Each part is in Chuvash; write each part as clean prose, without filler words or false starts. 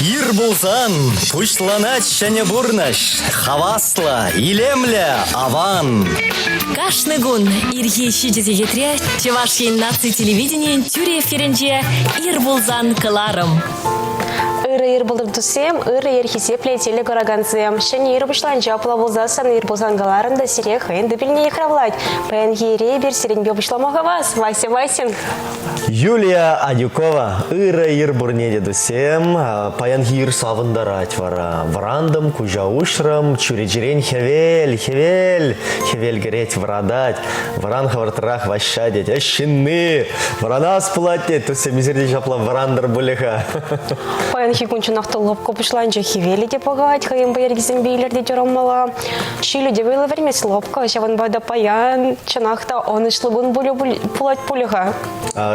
Ир пулсан пуҫланать ҫӗнӗ пурнӑҫ. Хаваслӑ, илемлӗ, аван. Кашни кун ирхи 7 сехетре Чӑваш Ен наци телевиденийӗн тӳрӗ эфирӗнче Ир пулсан кӑларӑм. Ырӑ ир пултӑр туссем, ырӑ ир хисеплӗ телекуракансем. Ҫӗнӗ ир пуҫланчӗ, апла пулсассӑн ир пулсан кӑларӑм та сире хӑйӗн тӗпелне йыхравлать. Паянхи ире эпир сирӗнпе пуҫлама хавас. Вася Васин. Юлия Адюкова ырӑ ир пурне те туссем. Паянхи ир савӑнтарать вара. Вӑрантӑм, куҫа уҫрӑм, чӳречерен хӗвел, хӗвел, хӗвел кӗрет, вӑратать. Вӑран хӑвӑртрах Ваҫҫа тет. Ӗҫ ҫынни, вӑранас пулать тет. Туссем эсир те ҫапла вӑрантӑр пулӗ-ха. Паянхи кун чӑнах та лӑпкӑ пуҫланчӗ. Хӗвелӗ те пӑхать, хӑйӗн пайӑркисемпе илӗртет ураммалла. Ҫилӗ те вӑйлӑ вӗрмест лӑпкӑ, ҫавӑнпа та паян чӑнах та ӑнӑҫлӑ кун пулать пулӗ-ха.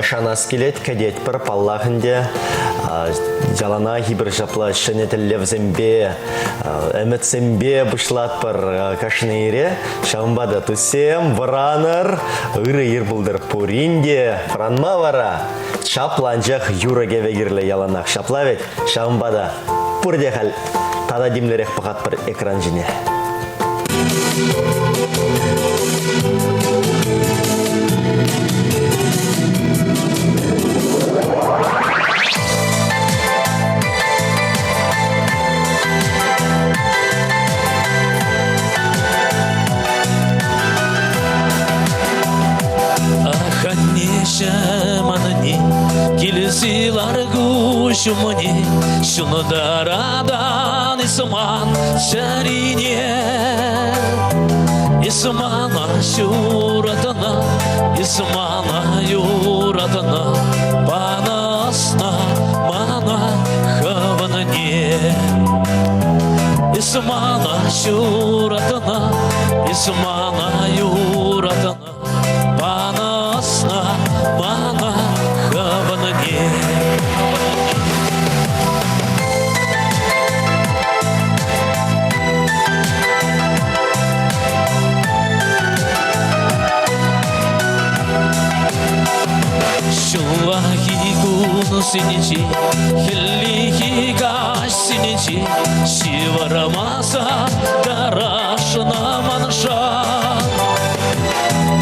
Шанас килет, кӗтетпӗр, паллах ӗнтӗ. Яланах эпир ҫапла ҫӗнӗ тӗллевсемпе, ӗмӗтсемпе пуҫлатпӑр кашни ире. Ҫавӑнпа та туссем, вӑранӑр, ырӑ ир пултӑр пурин те. Вӑранма вара чаплӑ, анчах юрӑ-кӗвӗ кирлӗ яланах. Ҫапла вӗт? Ҫавӑнпа та пурте халь тата тимлӗрех пӑхатпӑр экран ҫине. Аханнеҫӗм анне, килсе лар куҫ умне, ҫунтаратан эс ман чӗрине. Эс мана ҫуратна, эс мана юратнӑ, панӑ ӑсна мана хӑвӑнне. Эс мана ҫуратна, эс мана юратнӑ, Панӑ ӑсна мана хӑвӑнне. Ҫуллахи кунсенче, хӗллехи каҫсенче ҫывӑрмаса тӑрашнӑ манша.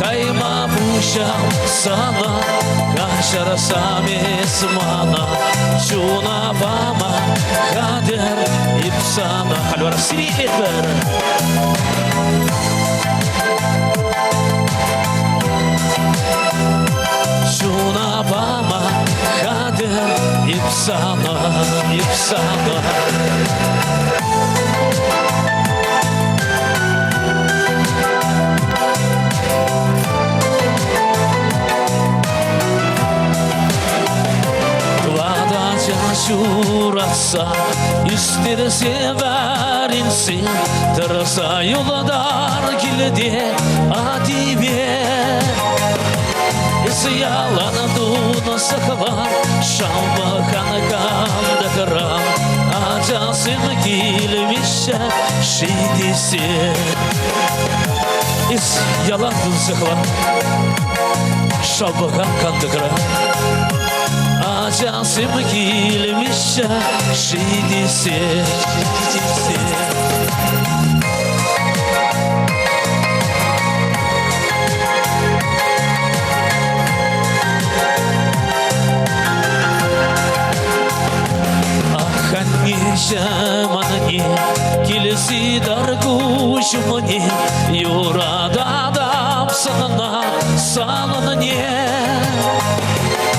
Тайма пуҫа сана, каҫарсам эс мана, чуна пама хатӗр эп сана. Халь вара сире Чуна пама хатӗр эп сана, эп сана. Тӑватӑ ҫуратса ӳстерсе вӗрентсе тӑрса юлтар килте атипе. Эс ялан тунӑ сӑхва шалпӑхан кантӑкра ачасем килмеҫҫӗ ши тесе. Эс ялан тунсӑхла шалпӑхан кантӑкра ачасем килмеҫҫӗ ши тесе, тесе. Ах, аннеҫӗм, анне, килсе тӑр куҫ умне, юрататӑп сана, санӑнне.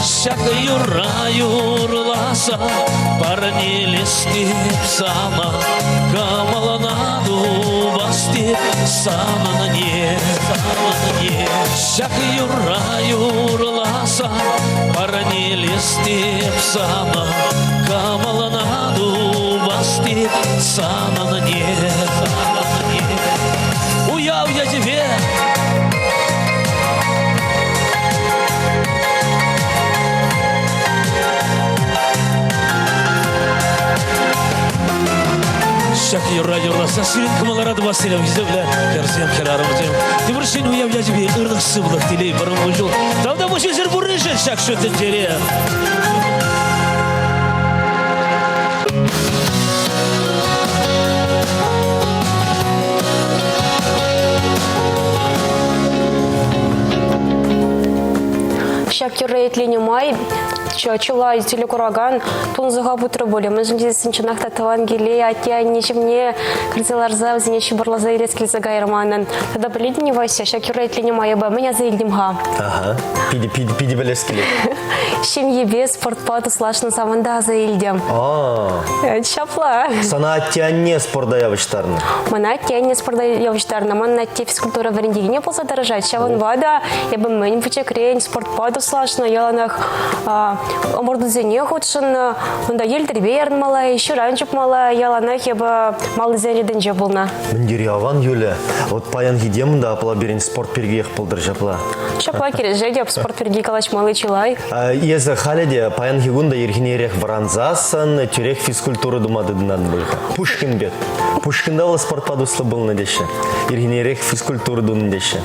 Ҫак юрра юрласа парнелес теп сана, кӑмӑлна тупас теп санӑнне, санӑнне. Ҫак юрра юрласа парнелес теп сана, кӑмӑлна тупас теп санӑнне, санӑнне. Уяв ячӗпе Ҫак юрра юрласа сирӗн кӑмӑлӑра тупас терӗм, хисеплӗ хӗрсем, хӗрарӑмсем. Тепӗр ҫӗн уяв ячӗпе ырлӑх-сывлӑх, телей, вӑрӑм кун-ҫул. Тавтапуҫ эсир пурришӗн ҫак ҫут тӗнчере. юрра итленӗ май чылай телекуракан тунсӑха путрӗ пулӗ. Мӗншӗн тесен чӑнах та тӑван киле атте-анне ҫумне кӗрсе ларса вӗсене ҫупӑрласа илес килсе кайрӗ манӑн. Тата пӗлетӗн-и, Вася, ҫак юрра итленӗ май эпӗ мӗн аса илтӗм-ха? Ага, питӗ, питӗ, питӗ пӗлес килет. Ҫемьепе спортпа туслашнӑ саманта аса илтӗм. А. Ҫапла. Сана атте-анне спорта явӑҫтарнӑ? Мана атте-анне спорта явӑҫтарнӑ. Манӑн атте физкультура вӗрентекенӗ пулса тӑрӑшать. Ҫавӑнпа та эпӗ мӗн пӗчӗкрен спортпа туслашнӑ, яланах ӑмӑртусене хутшӑннӑ. Унта йӗлтӗрпе ярӑнмалла, ҫуран чупмалла. Яланах эпӗ малтисен ретӗнче пулнӑ. Мӗн тери аван, Юля. Вот паянхи тема та апла пирӗн спорт пиркиех пултӑр ҫапла. Ҫапла килӗшетӗп. Спорт пирки калаҫмалли чылай. Эсӗ халӗ те паянхи кун та ирхине вӑрансассӑн тӳрех физкультура тума тытӑнатӑн пуль-ха. Пушкин пек. Пушкинта вӑл спортпа туслӑ пулнӑ теҫҫӗ. Ирхинерех физкультура тунӑ теҫҫӗ.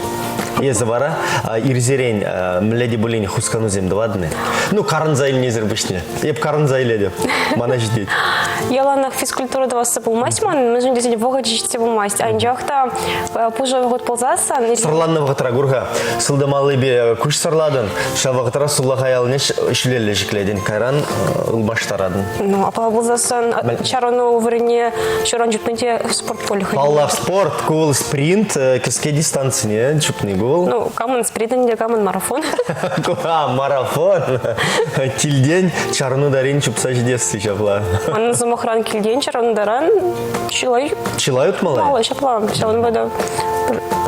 Эсӗ вара ирсерен мӗнле те пулин хусканусем тӑватӑн-и? Ну, карӑнса илнисӗр пуҫне. Эп карӑнса илетӗп. Мана ҫитет. Яланах физкультура тӑвасси пулмасть ман, мӗншӗн тесен вӑхӑчӗ ҫитсе пулмасть. Анчах та пушӑ вӑхӑт пулсассӑн... Сӑрланнӑ вӑхӑтра кур-ха, сылтӑм аллипе куҫ сӑрлатӑн, ҫав вӑхӑтра сулахай алне ҫӳлелле ҫӗклетӗн, кайран ылмаштаратӑн. Ну, апла пулсассӑн чарӑну вырӑнне ҫуран чупни те спорт пуль. Паллах, спорт, ку вӑл спринт, кӗске дистанцине чупни ку вӑл. Ну, камӑн спринт ӗнтӗ, камӑн марафон. А, марафон. Килтен чарӑну тарин чупса ҫитесси ҫапла. Манӑн сӑмахран килтен чарӑну таран чылай Чылай утмалла? Мало, ҫапла. Ҫавӑнпа та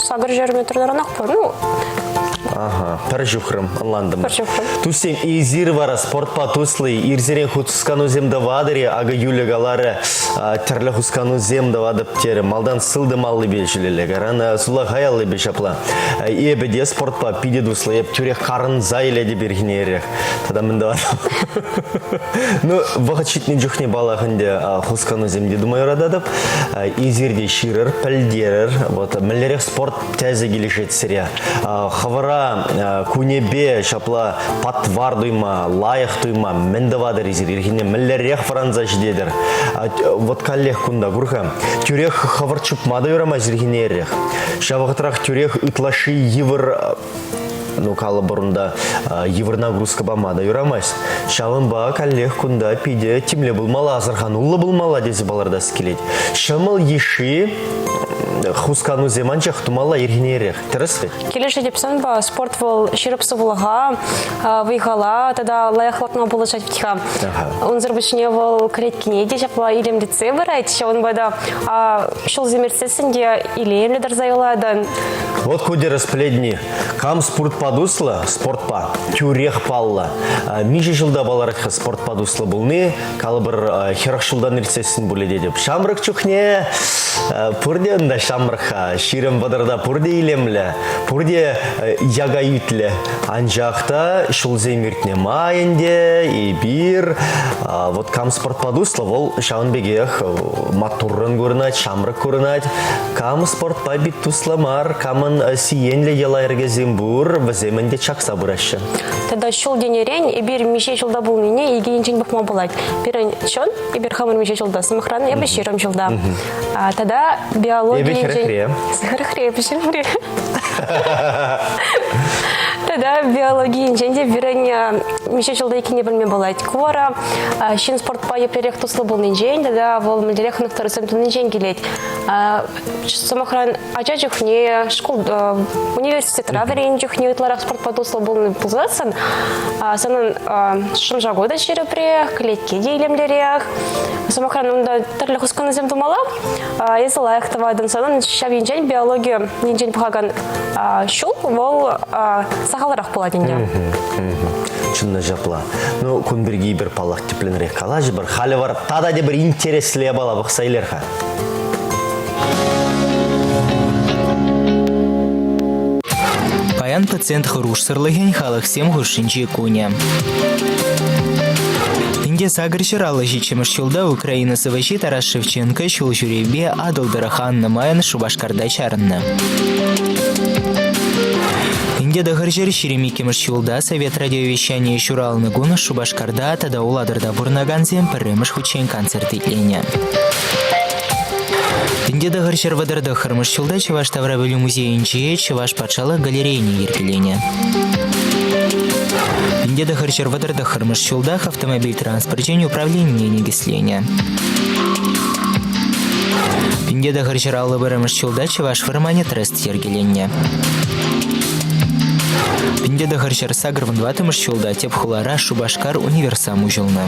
800 метр таранах пур. Ну, Ага, пӗр ҫухрӑм, ӑнлантӑм. Пӗр ҫухрӑм. Туссем, эсир вара спортпа туслӑ, ирсерен хусканусем тӑватӑр-и? Акӑ Юля каларӗ, тӗрлӗ хусканусем тӑватӑп терӗ. Малтан сылтӑм аллипе ҫӳлелле, кайран сулахай аллипе ҫапла. Эпӗ те спортпа питӗ туслӑ, эп тӳрех карӑнса илетӗп ирхине эрех. Тата мӗн тӑватӑп? Ну, вӑхӑт ҫитнӗ чухне паллах ӗнтӗ хусканусем те тума юрататӑп. Эсир те ҫырӑр, пӗлтерӗр. Вот мӗнлерех спорт тӗсӗ килӗшет сире. Хӑвӑра кунӗпе ҫапла патвар туйма, лайӑх туйма мӗн тӑватӑр эсир? Ирхине мӗнлерех вӑранса ҫитетӗр? Вот каллех кунта кур-ха. Тӳрех хӑвӑрт чупма та юрамасть ирхине эрех. Ҫав вӑхӑтрах тӳрех ытлашши йывӑр ну, калӑпӑр унта йывӑр нагрузка пама та юрамасть. Ҫавӑнпа каллех кунта питӗ тимлӗ пулмалла, асӑрхануллӑ пулмалла тесе палӑртас килет. Ҫӑмӑл йышши хусканусем анчах тумалла ирхинерех. Тӗрӗс вӗт? Килӗшетӗп санпа. Спорт вӑл ҫирӗп сывлӑха, вӑй-хала тата лайӑхлатма пулӑшать вӗт-ха. Унсӑр пуҫне вӑл кӗлеткине те ҫапла илемлетсе пырать. Ҫавӑнпа та ҫулсем иртсессӗн те илемлӗ тӑрса юлатӑн. Вот ку тӗрӗс пӗлетни. Кам спортпа туслӑ, спортпа тӳрех паллӑ. Миҫе ҫулта палӑрать-ха спортпа туслӑ пулни? Калӑпӑр, 40 ҫултан иртсессӗн пулӗ тетӗп. Ҫамрӑк чухне пурте унта ҫамрӑк-ха. 20 вӑтӑрта пурте илемлӗ, пурте яка ӳтлӗ. Анчах та ҫулсем иртнӗ май ӗнтӗ эпир вот кам спортпа туслӑ, вӑл ҫавӑн пекех маттуррӑн курӑнать, ҫамрӑк курӑнать. Кам спортпа пит туслӑ мар, камӑн сиенлӗ йӑла-йӗркесем пур, вӗсем ӗнтӗ чакса пыраҫҫӗ. Тата ҫул тенӗрен эпир миҫе ҫулта пулнине икӗ енчен пӑхма пулать. Пирӗн чӑн, эпир хамӑр миҫе ҫулта, сӑмахран, эпӗ 20 ҫулта. Тата биологи Эпӗ хӗрӗхре. Хӗрӗхре, эпӗ ҫирӗмре. Тата биологи енчен те пирӗн миҫе ҫулта иккенне пӗлме пулать. Ку вара ҫын спортпа еплерех туслӑ пулнинчен тата вӑл мӗнлерех хӑнӑхтарусем тунинчен килет. Сӑмахран, ача чухне, шкул, университетра вӗреннӗ чухне ытларах спортпа туслӑ пулнӑ пулсассӑн, санӑн шӑм-шаку та ҫирӗпрех, кӗлетке те илемлӗрех. Сӑмахран, унта тӗрлӗ хусканусем тумалла, эсӗ лайӑх тӑватӑн. Санӑн ҫав енчен биологи енчен пӑхакан ҫул вӑл сахалрах пулать ӗнтӗ. Чӑнна ҫапла. Ну, кун пирки эпир, паллах, тӗплӗнрех калаҫӑпӑр. Халӗ вара тата тепӗр интереслӗ япала пӑхса илер-ха. Паян пациент хӑрушсӑрлӑхӗн халӑхсем хушшинчи кунӗ. Инке сакӑр ҫыраллӑ ҫиччӗмӗш ҫулта Украина сӑвӑҫи Тарас Шевченко ҫул ҫӳревпе Атӑл тӑрӑх аннӑ майӑн Шупашкарта чарӑннӑ. Инке 922 ҫулта Совет радиовещанийӗ ҫуралнӑ кун Шупашкарта тата Улатӑрта пурӑнакансем пӗрремӗш хутчен концерт итленӗ. Тӗнче 939 ҫулта Чӑваш таврапӗлӳ музейӗнче Чӑваш патшалӑх галерейине йӗркеленӗ. 1939 ҫултах автомобиль транспорчӗн управленине никӗсленӗ. 1951 ҫулта Чӑваш вӑрманӗ трест йӗркеленнӗ. 1984 ҫулта тӗп хулара Шупашкар универсам уҫӑлнӑ.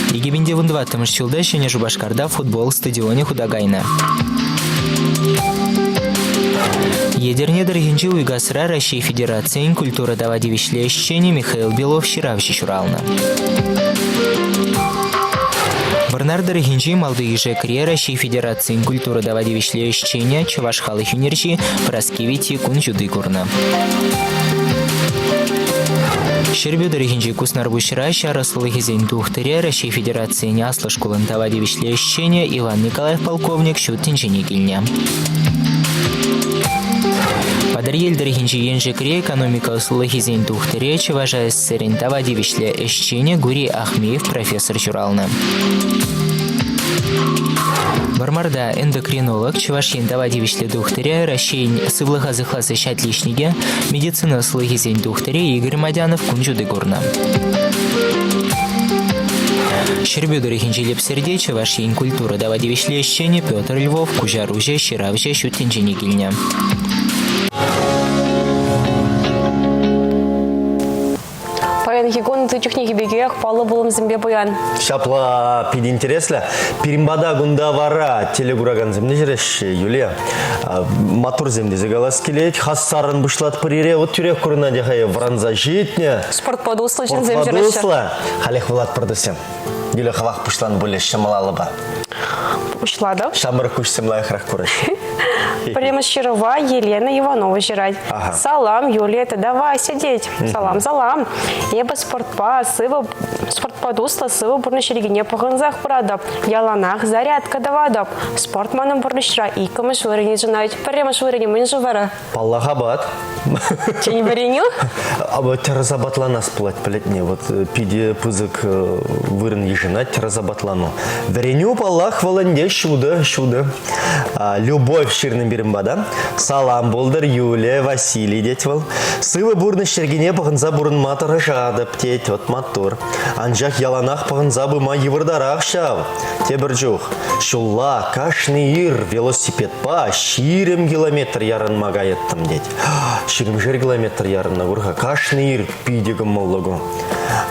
2014 ҫулта Ҫӗнӗ Шупашкарта футбол стадионӗ хута кайнӑ. Етӗрне тӑрӑхӗнчи Уйкасра Раҫҫей Федерацийӗн культура тава тивӗҫлӗ ӗҫченӗ Михаил Белов ҫыравҫӑ ҫуралнӑ. Вӑрнар тӑрӑхӗнчи Малти Ишекре Раҫҫей Федерацийӗн культура тава тивӗҫлӗ ӗҫченӗ, чӑваш халӑх ӳнерҫи Праски Витти кун ҫути курнӑ. Ҫӗрпӳ тӑрӑхӗнчи Куснарпуҫра ҫар ӑслӑлӑхӗсен тухтӑрӗ, Раҫҫей Федерацийӗн аслӑ шкулӑн тава тивӗҫлӗ ӗҫченӗ Иван Николаев полковник ҫут тӗнчене килнӗ. Патӑрьел тӑрӑхӗнчи Еншикре экономика ӑслӑлӑхӗсен тухтӑрӗ, Чӑваш АССРӗн тава тивӗҫлӗ ӗҫченӗ Гурий Ахмеев профессор ҫуралнӑ. Вӑрмарта эндокринолог, Чӑваш Ен тава тивӗҫлӗ тухтӑрӗ, Раҫҫейӗн сывлӑха сыхлас ӗҫ отличникӗ, медицина ӑслӑлӑхӗсен тухтӑрӗ Игорь Мадянов кун ҫути курнӑ. Ҫӗрпӳ тӑрӑхӗнчи Лӗпсерте Чӑваш Ен культура тава тивӗҫлӗ ӗҫченӗ Петр Львов куҫаруҫӑ, ҫыравҫӑ ҫут тӗнчене килнӗ. Паянхи кун ытти чухнехи пекех паллӑ пулӑмсемпе пуян. Ҫапла питӗ интереслӗ. Пирӗн пата кунта вара телекуракансем те ҫӳреҫҫӗ, Юлия. Маттурсем тесе калас килет. Хастаррӑн пуҫлатпӑр ире. Вот тӳрех курӑнать-ха вӑранса ҫитнӗ. Спортпа туслӑ ҫынсем Спортпа ҫӳреҫҫӗ. туслӑ. Халех вулатпӑр тусем. Юля, хӑвах пуҫланӑ пулӗ ҫӑмӑл алӑпа. Пуҫлатӑп. Ҫамрӑк куҫсем лайӑхрах кураҫҫӗ. Пӗрремӗш ҫырӑва Елена Иванова ҫырать. Ага. Салам, Юлия, тата Вася тет. Салам, салам. Эпӗ спортпа, сывӑ, спортпа туслӑ, сывӑ пурнӑҫ йӗркине пӑхӑнсах пыратӑп. Яланах зарядка тӑватӑп. Спорт манӑн пурнӑҫра иккӗмӗш вырӑн йышӑнать. Пӗрремӗш вырӑнӗ мӗншӗн вара? Паллах, апат. Тен, вӗренӳ? Тӗрӗс апатланас пулать пӗлетне. Вот питӗ пысӑк вырӑн йышӑнать тӗрӗс апатлану. Вӗренӳ, паллах, вӑл ӗнтӗ ҫутӑ, ҫутӑ. Любовь ҫырнӑ пирӗн пата. Салам пултӑр, Юлия, Василий тет вӑл. Сывӑ пурнӑҫ йӗркине пӑхӑнса пурӑнма тӑрӑшатӑп тет. Вот маттур. Анчах яланах пӑхӑнса пыма йывӑртарах ҫав. Тепӗр чух ҫулла кашни ир велосипедпа 20 километр ярӑнма кайӑттӑм тет. Ҫирӗмшер километр ярӑннӑ кур-ха. Кашни ир питӗ кӑмӑллӑ ку.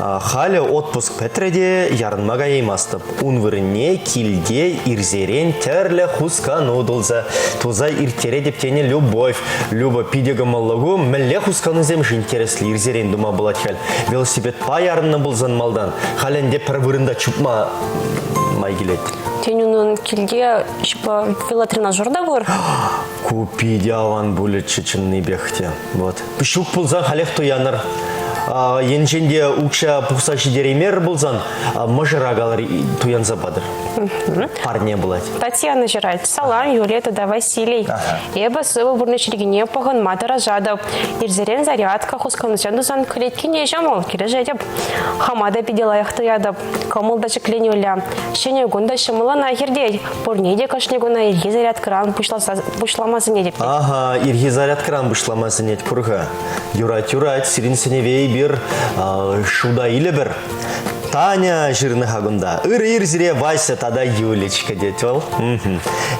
Халӗ отпуск пӗтрӗ те ярӑнма каяймастӑп. Ун вырӑнне килте ирсерен тӗрлӗ хускану тулса туса ирттеретӗп тенӗ Любовь. Люба питӗ кӑмӑллӑ ку. Мӗнле хусканусем-ши интереслӗ ирсерен тума пулать халь? Велосипедпа ярӑннӑ пулсан малтан, халь ӗнтӗ пӗр вырӑнта чупма май килет. Тен, унӑн килте велотренажер та пур? Ку питӗ аван пулӗччӗ чӑннипех те. Вот. Ҫук пулсан халех туянӑр. Енчен те укҫа пухса ҫитереймерӗр пулсан, мӑшӑра калӑр туянса патӑр. Парне пулать. Татьяна ҫырать. Салам, Юлия тата Василий. Эпӗ сывӑ пурнӑҫ йӗркине пӑхӑнма тӑрӑшатӑп. Ирсерен зарядка, хусканусем тусан кӗлеткене ҫӑмӑл, килӗшетӗп. Хама та питӗ лайӑх туятӑп. Кӑмӑл та ҫӗкленӳллӗ. Ҫӗнӗ кун та ҫӑмӑллӑна хиртет. Пурне те кашни куна ирхи зарядкӑран пуҫласа пуҫлама сӗнетӗп. Ага, ирхи зарядкӑран пуҫлама сӗнет кур-ха. Юрать, юрать, сирӗн сӗнӗве эпир шута илӗпӗр. Таня ҫырнӑ-ха кунта. Ырӑ ир сире Вася тата Юлечка тет вӑл.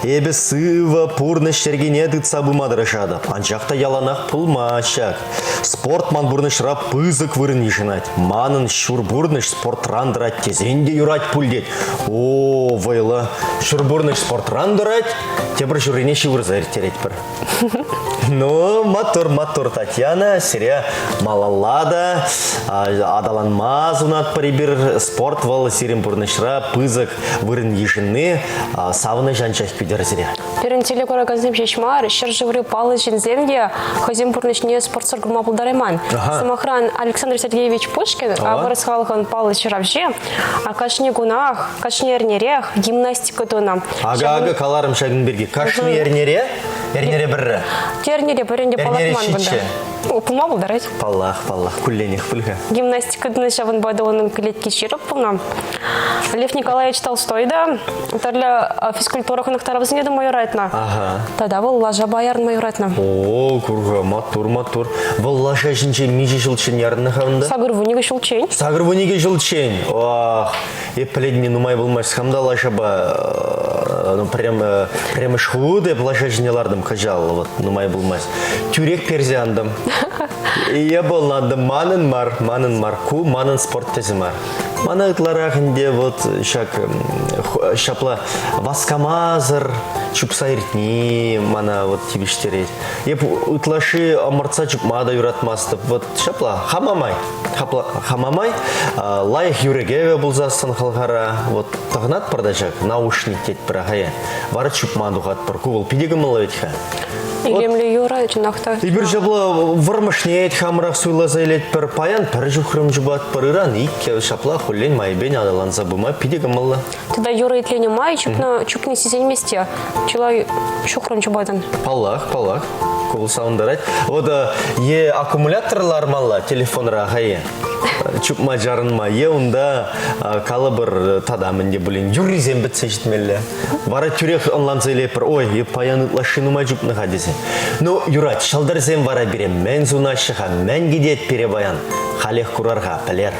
Эпӗ сывӑ пурнӑҫ йӗркине тытса пыма тӑрӑшатӑп, анчах та яланах пулмасть ҫак. Спорт ман пурнӑҫра пысӑк вырӑн йышӑнать. Манӑн ҫур пурнӑҫ спортран тӑрать тесен те юрать пуль тет. О, вӑйлӑ. Ҫур пурнӑҫ спортран тӑрать, тепӗр ҫуррине ҫывӑрса ирттеретпӗр. Ну, маттур, маттур, Татьяна, сире малалла та аталанма сунатпӑр эпир. Спорт вӑл сирӗн пурнӑҫра пысӑк вырӑн йышӑнни савӑнӑҫ анчах кӳтӗр сире. Пирӗн телекуракансем ҫеҫ мар, ҫӗршыври паллӑ ҫынсем те хӑйсен пурнӑҫне спортсӑр курма пултарайман. Сӑмахран, Александр Сергеевич Пушкин, вырӑс халӑхӑн паллӑ ҫыравҫи, кашни кунах, кашни эрнерех гимнастика тунӑ. Ага, ага, каларӑм ҫакӑн пирки. Кашни эрнере? Эрнере пӗрре? Эрнере пӗрре те палӑртман кунта. Пулма пултарать. Паллах, паллах, кулленех пуль-ха. Гимнастика тунӑ ҫавӑнпа та унӑн кӗлетки ҫирӗп пулнӑ. Лев Николаевич Толстой та тӗрлӗ физкультура хӑнӑхтарӑвӗсене тума юратнӑ. Ага. Тата вӑл лашапа ярӑнма юратнӑ. О, курга, маттур, маттур. Вӑл лаша ҫинче миҫе ҫулччен ярӑннӑ-ха унта? 82 ҫулччен. 82 ҫулччен. Ах, эп пӗлетне нумай пулмасть. Хам та лашапа ну, прям, пӗрремӗш хут эп лаша ҫине лартӑм кӑҫал. Вот, нумай пулмасть. Тӳрех персе антӑм. Эпӗ ӑнлантӑм, манӑн мар, манӑн мар. Ку манӑн спорт тӗсӗ мар. Мана ытларах ӗнтӗ вот ҫак ҫапла васкамасӑр чупса иртни мана вот тивӗҫтерет. Эп ытлашши ӑмӑртса чупма та юратмастӑп. Вот ҫапла хама май. Хама май лайӑх юрӗ-кӗвӗ пулсассӑн хӑлхара вот тӑхӑнатпӑр та ҫак наушник тетпӗр ахая. Вара чупма тухатпӑр. Ку вӑл питӗ кӑмӑллӑ вӗт-ха. Илемлӗ юрӑ, чӑнах та. Эпир ҫапла вӑрмӑшне хамӑрах суйласа илетпӗр. Паян пӗр ҫухрӑм чупатпӑр, ыран иккӗ. Ҫапла хуллен майӗпен аталанса пыма питӗ кӑмӑллӑ. Тата юрӑ итленӗ май чупнӑ чупни сисӗнмест те. Чылай ҫухрӑм чупатӑн. Паллах, паллах. Ку савӑнтарать. Вот е аккумулятор лармалла телефонра хае чупма чарӑнма, е унта калӑпӑр тата мӗн те пулин юррисем пӗтсе ҫитмелле. Вара тӳрех ӑнланса илетпӗр, ой, паян ытлашши нумай чупнӑ-ха тесе. Ну, юрать, ҫӑлтӑрсем вара пире мӗн сунаҫҫӗ-ха, мӗн кӗтет пире паян? Халех курар-ха, пӗлер.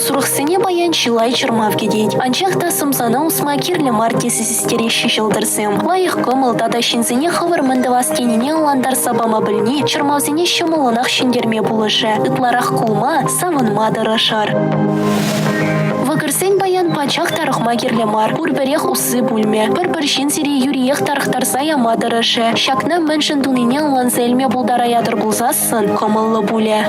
Сурӑхсене паян чылай чӑрмав кӗтет. Анчах та сӑмсана усма кирлӗ мар тесе систереҫҫӗ ҫӑлтӑрсем. Лайӑх кӑмӑл тата ҫынсене хӑвӑр мӗн тӑвас тенине ӑнлантарса пама пӗлни чӑрмавсене ҫӑмӑллӑнах ҫӗнтерме пулӑшӗ. Ытларах кулма, савӑнма тӑрӑшӑр. Вӑкӑрсен паян пачах тарӑхма кирлӗ мар, пурпӗрех усси пулмӗ. Пӗр-пӗр ҫын сире юриех тарӑхтарса яма тӑрӑшӗ. Ҫакна мӗншӗн тунине ӑнланса илме пултараятӑр пулсассӑн кӑмӑллӑ пулӗ.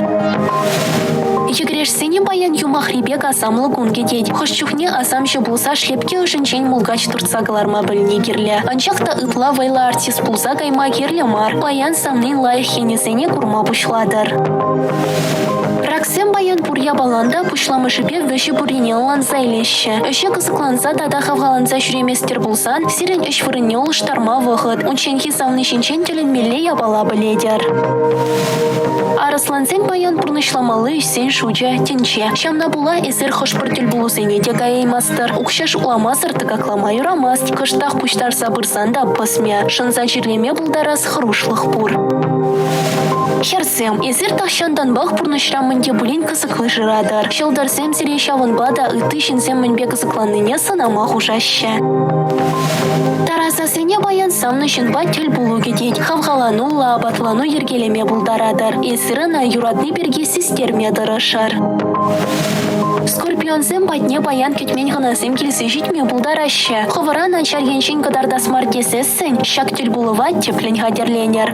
Йӗкӗрешсене паян юмахри пек асамлӑ кун кӗтет. Хӑш чухне асамҫӑ пулса шлепке ӑшӗнчен мулкач туртса кӑларма пӗлни кирлӗ. Анчах та ытла вӑйлӑ артист пулса кайма кирлӗ мар. Паян савнин лайӑх енӗсене курма пуҫлатӑр. Раксем паян пур япалан та пуҫламӑшӗпе вӗҫӗ пуррине ӑнланса илеҫҫӗ. Ӗҫе кӑсӑкланса тата хавхаланса ҫӳреместӗр пулсан сирӗн ӗҫ вырӑнне улӑштарма вӑхӑт. Унчченхи савни ҫинчен тӗлӗнмелле япала пӗлетӗр. Арӑслансен паян пурнӑҫламалли ӗҫсен шучӗ тӗнче. Ҫавна пула эсир хӑш-пӗр тӗлпулусене те каяймастӑр. Укҫа шутламасӑр тӑкаклама юрамасть. Кӑштах пуҫтарса пырсан та пӑсмӗ. Шӑнса чирлеме пултарас хӑрушлӑх пур. Хӗрсем, эсир тахҫантанпах пурнӑҫра мӗн те пулин кӑсӑкли шыратӑр. Ҫӑлтӑрсем сире ҫавӑнпа та ытти ҫынсем мӗнпе кӑсӑкланнине сӑнама хушаҫҫӗ. Тарасасене паян савнӑ ҫынпа тӗл пулу кӗтет. Хавхалануллӑ апатлану йӗркелеме пултаратӑр. Эсир ӑна юратни пирки систерме тӑрӑшӑр. Скорпионсем патне паян кӗтмен хӑнасем килсе ҫитме пултараҫҫӗ. Хӑвӑра начар енчен кӑтартас мар тесессӗн ҫак тӗлпулӑва тӗплӗн хатӗрленӗр.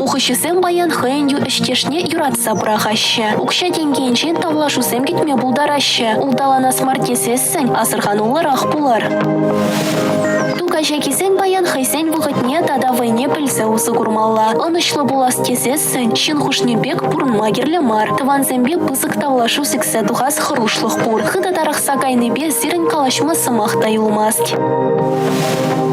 Ухӑҫӑсем паян хӑйӗн ӗҫтешне юратса пӑрахаҫҫӗ. Укҫа-тенкӗ енчен тавлашусем кӗтме пултараҫҫӗ. Улталанас мар тесессӗн асӑрхануллӑрах пулӑр. Ту каҫакисен паян хӑйсен вӑхӑтне тата вӑйне пӗлсе усӑ курмалла. Ӑнӑҫлӑ пулас тесессӗн ҫын хушнӑ пек пурӑнма кирлӗ мар. Тӑвансемпе пысӑк тавлашу сиксе тухас хӑрушлӑх пур. Хытӑ тарӑхса кайнипе сирӗн калаҫма сӑмах та юлмасть.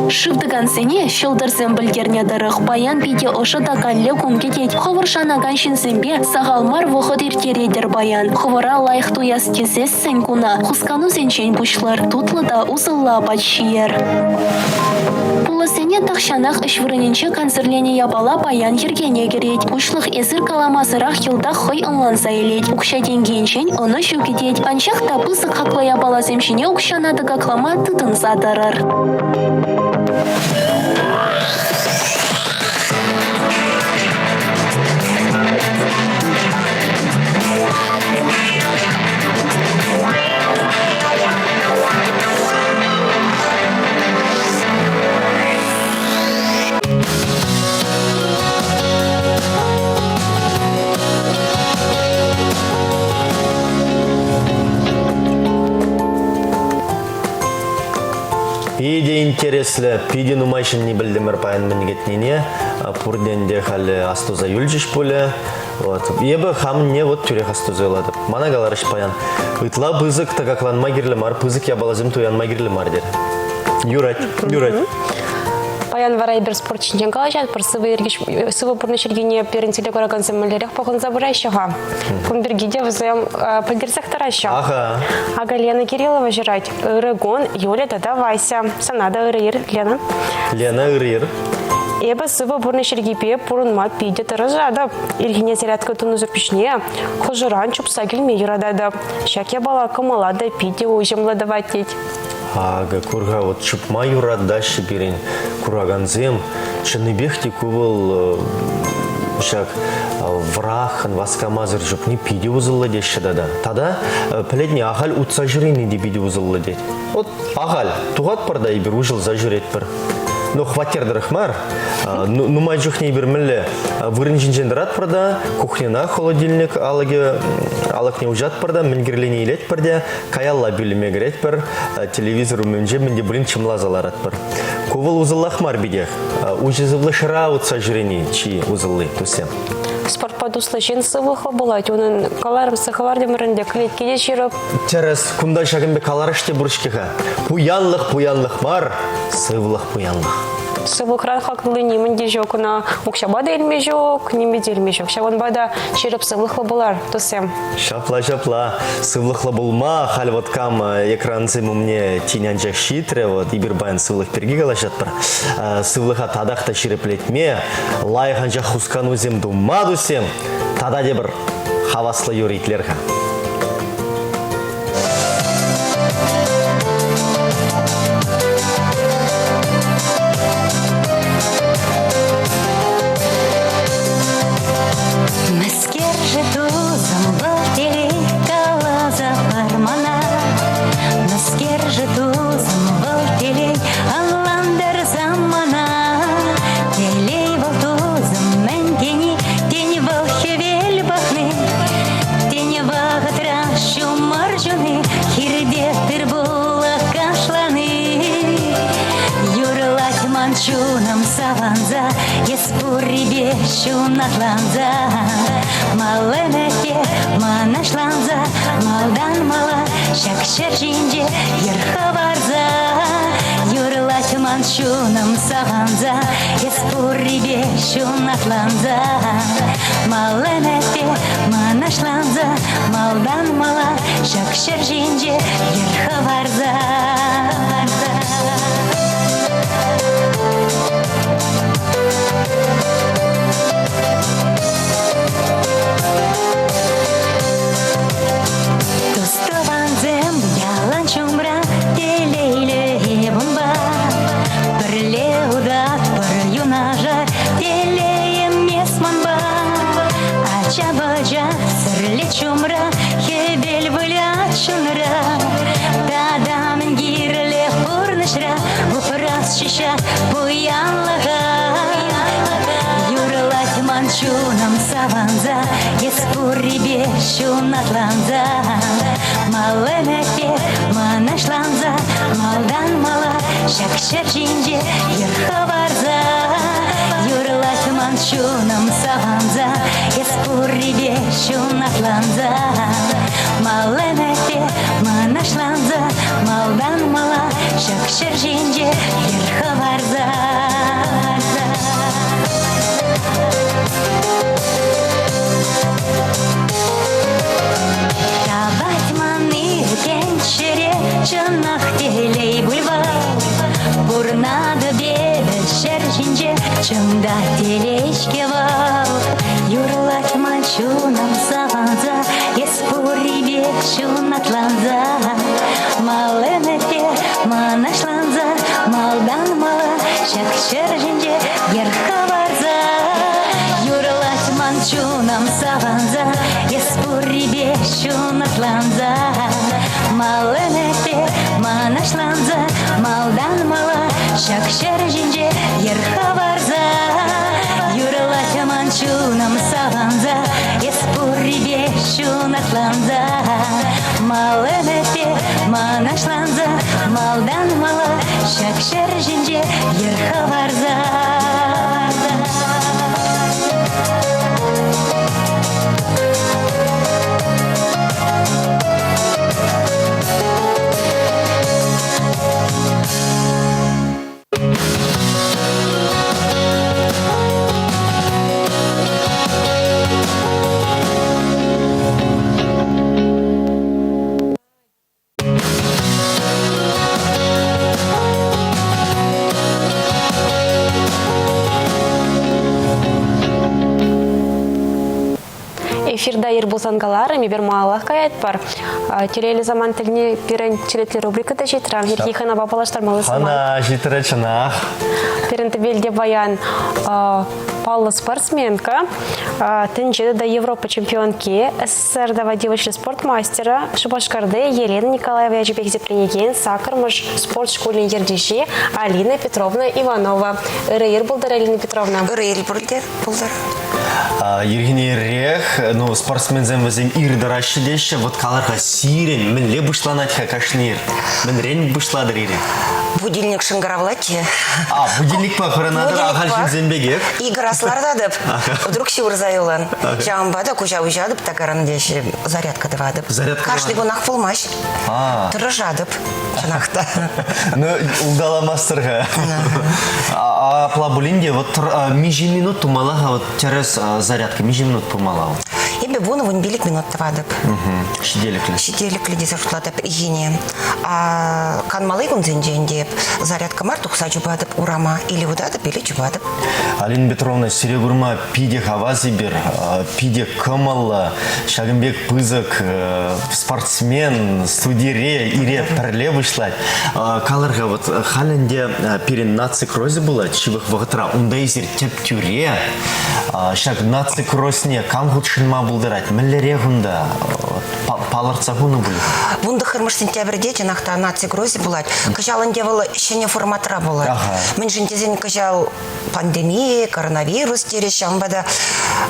Шыв тӑкансене ҫӑлтӑрсем пӗлтернӗ тӑрӑх, паян питӗ ӑшӑ та канлӗ кун кӗтет. Хӑвӑр шанакан ҫынсемпе сахал мар вӑхӑт ирттеретӗр паян. Хӑвӑра лайӑх туяс тесессӗн куна хусканусенчен пуҫлӑр, тутлӑ та усӑллӑ апат ҫийӗр. Пулӑсене тахҫанах ӗҫ вырӑнӗнче кансӗрленӗ япала паян йӗркене кӗрет. Пуҫлӑх эсир каламасӑрах йӑлтах хӑй ӑнланса илет. Укҫа-тенкӗ енчен ӑнӑҫу кӗтет. Анчах та пысӑк хаклӑ япаласем ҫине укҫана тӑкаклама тытӑнса тӑрӑр. Питӗ интереслӗ, питӗ нумай ҫӗнни пӗлтӗмӗр паян мӗн кӗтнине. Пурте ӗнтӗ халӗ астуса юлчӗҫ пулӗ. Вот. Эпӗ хамне вот тӳрех астуса юлатӑп. Мана каларӗҫ паян, ытла пысӑк тӑкакланма кирлӗ мар, пысӑк япаласем туянма кирлӗ мар терӗ. Юрать, юрать. Паян вара эпир спорт ҫинчен калаҫатпӑр. Сывӑ, йӗрке, сывӑ пурнӑҫ йӗркине пирӗн телекуракансем мӗнлерех пӑхӑнса пыраҫҫӗ-ха? Кун пирки те вӗсем пӗлтерсех тӑраҫҫӗ. Аха. Акӑ Лена Кириллова ҫырать. Ырӑ кун, Юля тата Вася. Сана та ырӑ ир, Лена. Лена, ырӑ ир. Эпӗ сывӑ пурнӑҫ йӗркипе пурӑнма питӗ тӑрӑшатӑп. Ирхине зарядка тунӑсӑр пуҫне хушӑран чупса килме юрататӑп. Ҫак япала кӑмӑла та питӗ уҫӑмлӑ тӑвать тет. Акӑ, кур-ха, вот чупма юратаҫҫӗ пирӗн куракансем. Чӑннипех те ку вӑл ҫак вӑраххӑн васкамасӑр чупни питӗ усӑллӑ теҫҫӗ тата. Тата пӗлетне ахаль утса ҫӳрени те питӗ усӑллӑ тет. Вот ахаль тухатпӑр та эпир уҫӑлса ҫӳретпӗр. Ну, хваттер тӑрӑх мар. Нумай чухне эпир мӗнле вырӑн ҫинчен тӑратпӑр та кухньӑна холодильник алӑкӗ алӑкне уҫатпӑр та мӗн кирлине илетпӗр те каялла пӳлӗме кӗретпӗр, телевизор умӗнче мӗн те пулин чӑмласа ларатпӑр. Ку вӑл усӑллах мар питех. Уҫӑ сывлӑшра утса ҫӳрени чи усӑлли, туссем. Спортпа туслӑ ҫын сывлӑхлӑ пулать. Унӑн каларӑм, сыхӑвар ӗнтӗ, кӗлетке те ҫирӗп. Тӗрӗс, кунта ҫакӑн пек каларӑш те пур-ҫке-ха. Пуянлӑх пуянлӑх мар, сывлӑх пуянлӑх. Сывлӑхран хакли нимӗн те ҫук. Ӑна укҫапа та илме ҫук, нимпе те илме ҫук. Ҫавӑнпа та ҫирӗп сывлӑхлӑ пулар, туссем. Ҫапла, ҫапла. Сывлӑхлӑ пулма халь вот кам экрансем умне тин анчах ҫитрӗ, вот эпир паян сывлӑх пирки калаҫатпӑр. Сывлӑха татах та ҫирӗплетме, лайӑх анчах хусканусем тума туссем, тата тепӗр хаваслӑ юрӑ итлер-ха. Мӗскер-ши тусӑм вӑл телей каласа пар мана. Мӗскер-ши тусӑм вӑл телей ӑнлантарсам мана. Телей вӑл тусӑм мӗн тени, тени вӑл хӗвел пӑхни. Тени вӑхӑтра ҫумӑр ҫуни, хирте тыр-пулӑ кашлани. Юрлать ман чунӑм савӑнса, эс пуррипе ҫунатланса. Мал ӗмӗтпе мӑнаҫланса, малтан мала ҫак ҫӗр ҫинче йӗр хӑварса. Юрлать ман чунӑм савӑнса, эс пуррипе ҫунатланса. Мал ӗмӗтпе мӑнаҫланса, малтан мала ҫак ҫӗр ҫинче йӗр хӑварса. Тус-тӑвансем ялан ҫумра, телейлӗ унпа. Пӗрле утатпӑр юнашар, телейӗм эс манпа. Ача-пӑча сӗрлет ҫумра, хӗвел вылять чунра. Тата мӗн кирлӗ пурнӑҫра, упрасчӗ ҫак пуянлӑха. Юрлать ман чунӑм савӑнса, эс пуррипе ҫунатланса. Мал ӗмӗтпе мӑнаҫланса, малтан мала ҫак ҫӗр ҫинче йӗр хӑварса. Юрлать ман чунӑм савӑнса, эс пуррипе ҫунатланса. Мал ӗмӗтпе мӑнаҫланса, малтан мала ҫак ҫӗр ҫинче йӗр хӑварса. Тавать ман иртен ҫӗре чӑнах телей пуль вӑл. Пурӑнатӑп эпӗ ҫӗр ҫинче, чӑн та телей-ҫке вӑл. Юрлать ман чунӑм савӑнса, эс пуррипе ҫунатланса. Мал ӗмӗтпе мӑнаҫланса, малтан мала ҫак ҫӗр ҫинче йӗр хӑварса. Юрлать ман чунӑм савӑнса, эс пуррипе ҫунатланса. Мал ӗмӗтпе мӑнаҫланса, малтан мала ҫак ҫӗр ҫинче йӗр хӑварса. Юрлать ман чунӑм савӑнса, эс пуррипе ҫунатланса. Мал ӗмӗтпе мӑнаҫланса, малтан мала ҫак. пулсан каларӑм, эпир малаллах каятпӑр. Телейлӗ самант тӗлне пирӗн черетлӗ рубрика та ҫитрӗ. Ирхи хӑнапа паллаштармалли самант. Хӑна ҫитрӗ, чӑнах. Пирӗн тӗпелте паян паллӑ спортсменка, тӗнче тата Европа чемпионки, СССР тава тивӗҫлӗ спорт мастерӗ, Шупашкарти Елена Николаева ячӗпе хисепленекен саккӑрмӗш спорт шкулӗн ертӳҫи Алина Петровна Иванова. Ырӑ ир пултӑр, Алина Петровна. Ырӑ ир пултӑр. Пултӑр. Ирхине ирех, ну, спортсменсем вӗсем ир тӑраҫҫӗ теҫҫӗ. Вот калӑр-ха, сирӗн мӗнле пуҫланать-ха кашни ир? Мӗнрен пуҫлатӑр ире? Будильник шӑнкӑравлать. А, будильникпа хӑранатӑр ахаль ҫынсем пекех? Икӗ раз лартатӑп, вдруг ҫывӑрса юлан. Ҫавӑнпа та куҫа уҫатӑп та каран теҫҫӗ, зарядка тӑватӑп. Зарядка Кашни кунах пулмасть. Тӑрӑшатӑп, чӑнах та. Ну, улталамастӑр-ха. Апла пулин те, вот миҫе минут тумалла-ха вот тӗрӗс зарядка, миҫе минут пымалла? Эпӗ вунӑ-вунпилӗк минут тӑватӑп. Ҫителӗклӗ. Ҫителӗклӗ тесе шутлатӑп ирхине. А канмалли кунсенче ӗнтӗ эп зарядка мар тухса чупатӑп урама. Или утатӑп, или чупатӑп. Алина Петровна, сире курма питӗ хавас эпир, питӗ кӑмӑллӑ. Ҫакӑн пек пысӑк спортсмен студире ире пӗрле пуҫлать. Калӑр-ха, вот халь ӗнтӗ пирӗн наци кросӗ пулать ҫывӑх вӑхӑтра. Унта эсир тӗп тӳре. Ҫак наци кросне кам хутшӑнма пултарать? Мӗнлерех унта? Палӑртса хунӑ пуль. 19 сентябрьте чӑнах та наци кросӗ пулать. Кӑҫал ӗнтӗ вӑл ҫӗнӗ форматра пулать. Мӗншӗн тесен кӑҫал пандемия, коронавирус терӗҫ, ҫавӑнпа та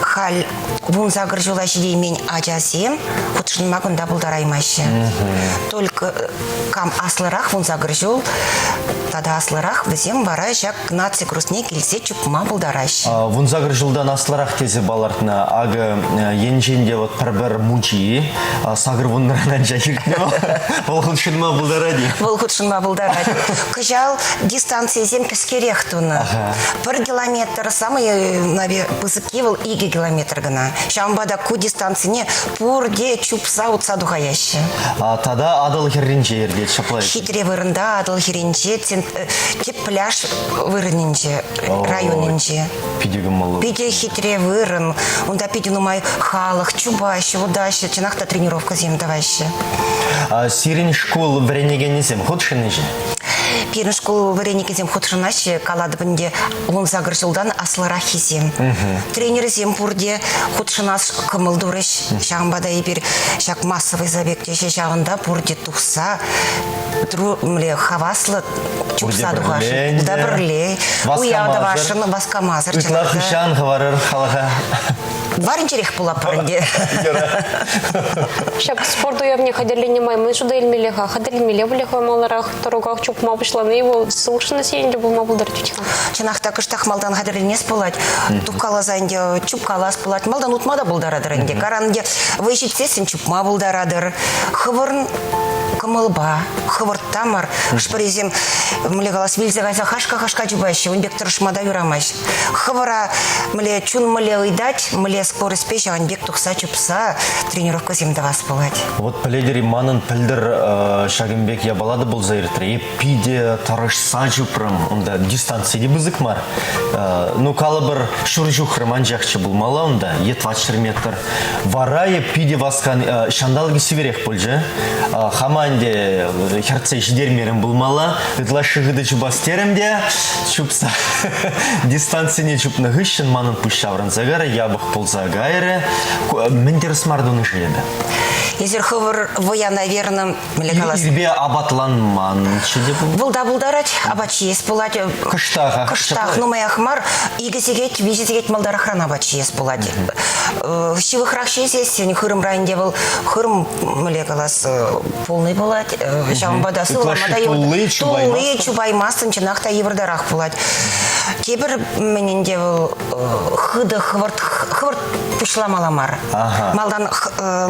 халь 18 ҫула ҫитеймен ачасем хутшӑнма кунта пултараймаҫҫӗ. Только кам аслӑрах 18 ҫул тата аслӑрах, вӗсем вара ҫак наци кросне килсе чупма пултараҫҫӗ. 18 ҫултан аслӑрах тесе палӑртнӑ. Акӑ енчен те вот пӗр-пӗр мучи сакӑр вуннӑран анчах иртнӗ вӑл хутшӑнма пултарать-и? Вӑл хутшӑнма пултарать. Кӑҫал дистанцисем кӗскерех тунӑ. Пӗр километр, самый пысӑкки вӑл икӗ километр кӑна. Ҫавӑнпа та ку дистанцине пурте чупса утса тухаяҫҫӗ. Тата Атӑл хӗрринче иртет ҫапла. Хитре вырӑнта Атӑл хӗрринче тӗп пляж вырӑнӗнче, районӗнче. Питӗ кӑмӑллӑ. Питӗ хитре вырӑн. Унта питӗ нумай халӑх чупаҫҫӗ, утаҫҫӗ, чӑнах та тренировкӑсем тӑваҫҫӗ. Сирӗн шкул вӗренекенӗсем хутшӑннӑ-ши? Пирӗн шкул вӗренекенсем хутшӑнаҫҫӗ, калатӑп ӗнтӗ, 18 ҫултан аслӑраххисем. Тренерсем пурте хутшӑнас кӑмӑл турӗҫ. Ҫавӑнпа та эпир ҫак массовый забег теҫҫӗ, ҫавӑнта пурте тухса хаваслӑ чупса тухасшӑн. Унта пӗрле уяв тӑвасшӑн, васкамасӑр. Ытла хыҫан хӑварӑр халӑха. Варринчерех пулатпӑр ӗнтӗ. Ҫак спорт уявне хатӗрленнӗ май мӗн шута илмелле-ха? Хатӗрленмелле пулӗ-ха маларах тӑруках чупма пуҫлани вӑл сывлӑшшӑн сиенлӗ пулма пултарать-ха. Чӑнах та кӑштах малтан хатӗрленес пулать. Тухкаласа ӗнтӗ чупкалас пулать. Малтан утма та пултаратӑр ӗнтӗ. Каран ӗнтӗ вӑй ҫитсессӗн чупма пултаратӑр. Хӑвӑрӑн кӑмӑлпа, хӑвӑрт та мар. Хӑш-пӗрисем, мӗнле калас, вилсе кайса хашка-хашка чупаҫҫӗ. Ун пек тӑрӑшма та юрамасть. Хӑвӑра мӗнле чун мӗнле ыйтать, мӗнле скоростьпе ҫавӑн пек тухса чупса тренировкӑсем тӑвас пулать. Вот пӗлетӗр-и, манӑн пӗлтӗр ҫакӑн пек япала та пулса иртрӗ. Эп питӗ тӑрӑшса чупрӑм. Унта дистанци те пысӑк мар. Ну, калӑпӑр, ҫур ҫухрӑм анчахчӗ пулмалла унта, е 400 метр. Вара эп питӗ васкан, ҫанталӑкӗ сивӗрех пулчӗ. Хама ӗнтӗ хӗртсе ҫитермерӗм пулмалла. Ытлашши хытӑ чупас терӗм те, чупса дистанцине чупнӑ хыҫҫӑн манӑн пуҫ ҫаврӑнса кайрӗ, япӑх пулса кайрӗ. Мӗн тӗрӗс мар тунӑ-ши эпӗ? Эсир хӑвӑр вӑя, наверное, мӗнле калас? Ирпе апатланманччӗ те пул. Вӑл та пултарать, апат ҫиес пулать. Кӑштах. Кӑштах, нумаях мар. Икӗ сехет, виҫӗ сехет малтарахран апат ҫиес пулать. Ҫывӑхрах ҫисессӗн хырӑмра ӗнтӗ вӑл хырӑм, мӗнле калас, полный пулать. Ҫавӑнпа та сывлама та тулли тулли чупаймастӑн, чӑнах та йывӑртарах пулать. Тепӗр мӗн ӗнтӗ вӑл хытӑ хӑвӑрт хӑвӑрт пуҫламалла мар. Малтан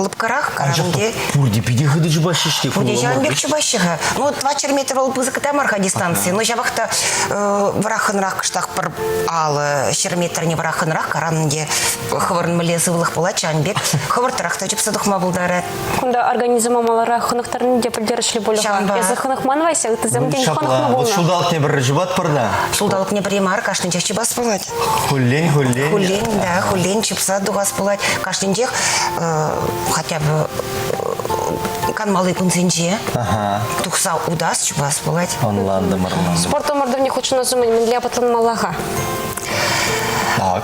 лӑпкӑрах каранте. Пурте питӗ хытӑ чупаҫҫӗ-ҫке. Пурте ҫавӑн пек чупаҫҫӗ-ха. Ну, 400 метр вӑл пысӑк та мар-ха дистанци. Но ҫапах та вӑраххӑнрах кӑштах пӗр алӑ ҫӗр метрне вӑраххӑнрах каран ӗнтӗ хӑвӑрӑн мӗнле сывлӑх пулать ҫавӑн пек хӑвӑртрах та чупса тухма пултарать. Кунта организма маларах хӑнӑхтарни те пӗлтерӗшлӗ пулӗ-ха. Эсӗ хӑнӑхман, Вася, ыттисем тен хӑнӑхнӑ пулнӑ. Ҫулталӑкне пӗрре чупатпӑр та. Ҫулталӑкне пӗрре мар, кашнинчех чупас пулать. Хуллен, хуллен. Хуллен, да, хуллен чупса тухас. тӑвас пулать. Кашнинчех хотя бы канмалли кунсенче тухса утас, чупас пулать. Ӑнлантӑмӑр. Спорт ӑмӑртӑвне хутшӑнас умӗн мӗнле апатланмалла-ха?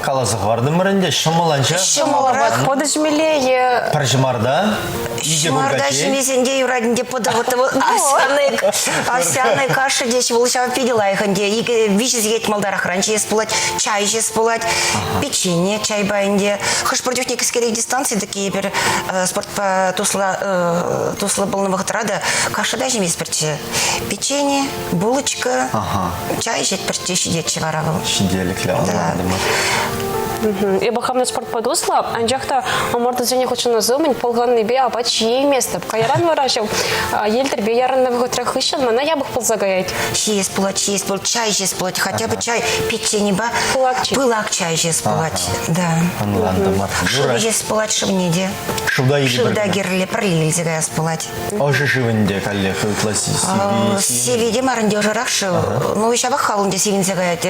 Каласа хӑвартӑмӑр ӗнтӗ, ҫӑмӑл анчах. Ҫӑмӑлрах. Пӑтӑ ҫимелле е... Пӗр ҫӑмарта, икӗ Ҫӑмарта ҫимесен те юрать ӗнтӗ пӑтӑ овсяный, овсяный каша теҫ, вӑл ҫав питӗ лайӑх ӗнтӗ. Икӗ, виҫӗ сехет малтарахран ҫиес пулать, чай ҫиес пулать, печенье чайпа ӗнтӗ. Хӑш-пӗр чухне кӗскерех дистанци таки эпир спортпа туслӑ, туслӑ пулнӑ вӑхӑтра та каша та ҫиместпӗрччӗ. Печенье, булочка, чай ӗҫетпӗрччӗ, ҫитетчӗ вара вӑл. Ҫителӗклӗ ӑнлантӑмӑр. Эпӗ хамна спортпа туслӑ, анчах та ӑмӑртусене хутшӑнас умӗн пӑлханнипе апат ҫиейместӗп. Кайран вара ҫав йӗлтӗрпе ярӑннӑ вӑхӑтра хыҫҫӑн мана япӑх пулса каять. Ҫиес пулать, ҫиес пулать, чай ҫиес пулать. Хотя бы чай печеньепа пылак чай. Пылак чай ҫиес пулать, да. Ӑнлантӑмӑр. Шыв ҫиес пулать шывне те. Шывда илӗпӗр. Шывда кирлӗ, пӗрле илсе каяс пулать. Ӑшӑ шыв ӗнтӗ каллех ытла сивӗ. Сивӗ те мар ӗнтӗ ӑшӑрах шыв. Ну, ҫапах халь ӗнтӗ сивӗнсе каять.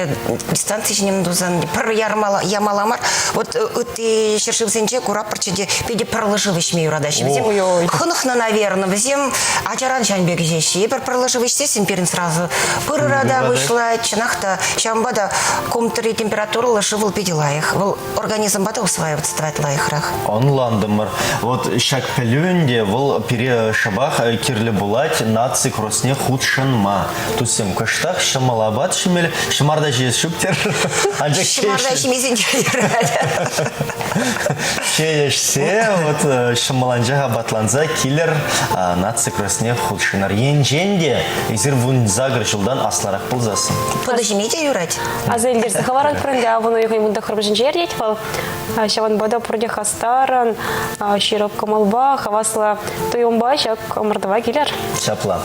Дистанци ҫине тусан пӗр ямала мар. Вот ытти ҫӗршывсенче кураппӑрччӗ те питӗ пӑрлӑ шыв ӗҫме юратаҫҫӗ. Вӗсем хӑнӑхнӑ, наверное. Вӗсем ачаран ҫавӑн пек ӗҫеҫҫӗ. Эпир пӑрлӑ шыв ӗҫсессӗн пирӗн сразу пыр ырата пуҫлать. Чӑнах та, ҫавӑнпа та комнатӑри температурӑллӑ шыв вӑл питӗ лайӑх. Вӑл организмпа та усваиваться тӑвать лайӑхрах. Ӑнлантӑмӑр. Вот ҫак пӗлӳ ӗнтӗ вӑл пире шӑпах кирлӗ пулать наци кросне хутшӑнма. Туссем, кӑштах ҫӑмӑл апат ҫимелле. Ҫӑмарта ҫиес ҫук терӗр. Анчах Ҫӑмарта ҫимесен те юрать. Чей ӗҫсе, вот ҫӑмӑланчах апатланса килӗр наци кросне хутшӑнӑр. Енчен те эсир 18 ҫултан аслӑрах пулсассӑн. Пӑтӑ ҫиме те юрать. Аса илтерсе хӑваратпӑр ӗнтӗ, авӑн уйӑхӗн вунтӑххӑрмӗшӗнче иртет вӑл. Ҫавӑнпа та пурте хастарӑн, ҫирӗп кӑмӑлпа, хаваслӑ туйӑмпа ҫак ӑмӑртӑва килӗр. Ҫапла.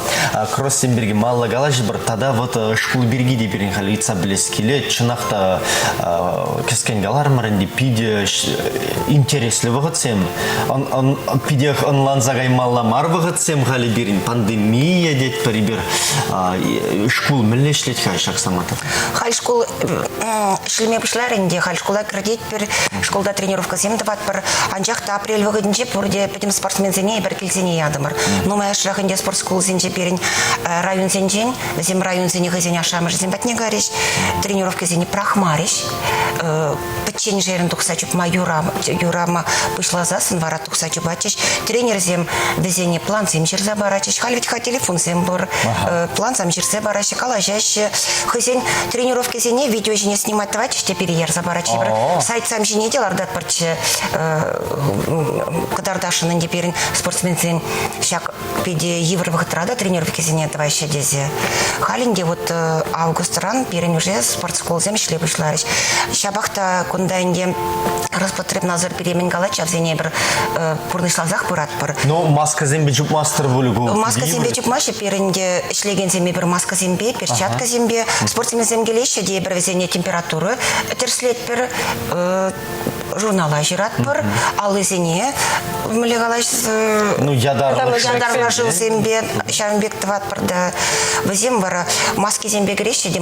Кроссем пирки малла калаҫӑпӑр. Тата вот шкул пирки те пирӗн халь ыйтса пӗлес килет. Чӑнах та кӗскен каларӑмӑр ӗнтӗ, питӗ интереслӗ вӑхӑтсем. Питех ӑнланса каймалла мар вӑхӑтсем халӗ пирӗн. Пандемия тетпӗр эпир. Шкул мӗнле ӗҫлет-ха ҫак самантра? Халь шкул ӗҫлеме пуҫларӗ ӗнтӗ. Халь шкула кӗртетпӗр, шкулта тренировкӑсем тӑватпӑр. Анчах та апрель вӑхӑтӗнче пурте пӗтӗм спортсменсене эпир килсене ятӑмӑр. Нумайӑшрах ӗнтӗ спорт шкулсенче пирӗн районсенчен, вӗсем районсене хӑйсен ашшӗ-амӑшӗсем патне карӗҫ, тренировкӑсене пӑрахмарӗҫ. Пӗчченшерӗн тухса чупма юрама пуҫласассӑн вара тухса чупатчӗҫ. Тренерсем вӗсене плансем ҫырса паратчӗҫ. Халь вӗт-ха телефонсем пур. Плансем ҫырса параҫҫӗ, калаҫаҫҫӗ. Хӑйсен тренировкисене видео ҫине снимать тӑватчӗҫ те пире ярса паратчӗ. Сайтсем ҫине те лартатпӑрччӗ. Кӑтартасшӑн ӗнтӗ пирӗн спортсменсен ҫак питӗ йывӑр вӑхӑтра та тренировкисене тӑваҫҫӗ тесе. Халь ӗнтӗ вот августран пирӗн уже спортшколсем ӗҫле пуҫларӗҫ. Ҫапах та кунта ӗнтӗ Роспотребнадзор пире мӗн калать, ҫавсене эпир пурнӑҫласах пыратпӑр. Ну, маскӑсемпе чупмастӑр пуль ку. Маскӑсемпе чупмаҫҫӗ пирӗн те ӗҫлекенсем эпир маскӑсемпе, перчаткӑсемпе. Спортсменсем килеҫҫӗ те эпир вӗсене температура тӗрӗслетпӗр, журнала ҫыратпӑр, аллисене мӗнле калаҫ ну, ятарлӑ ятарлӑ шывсемпе ҫавӑн пек тӑватпӑр та вӗсем вара маскисемпе кӗреҫҫӗ те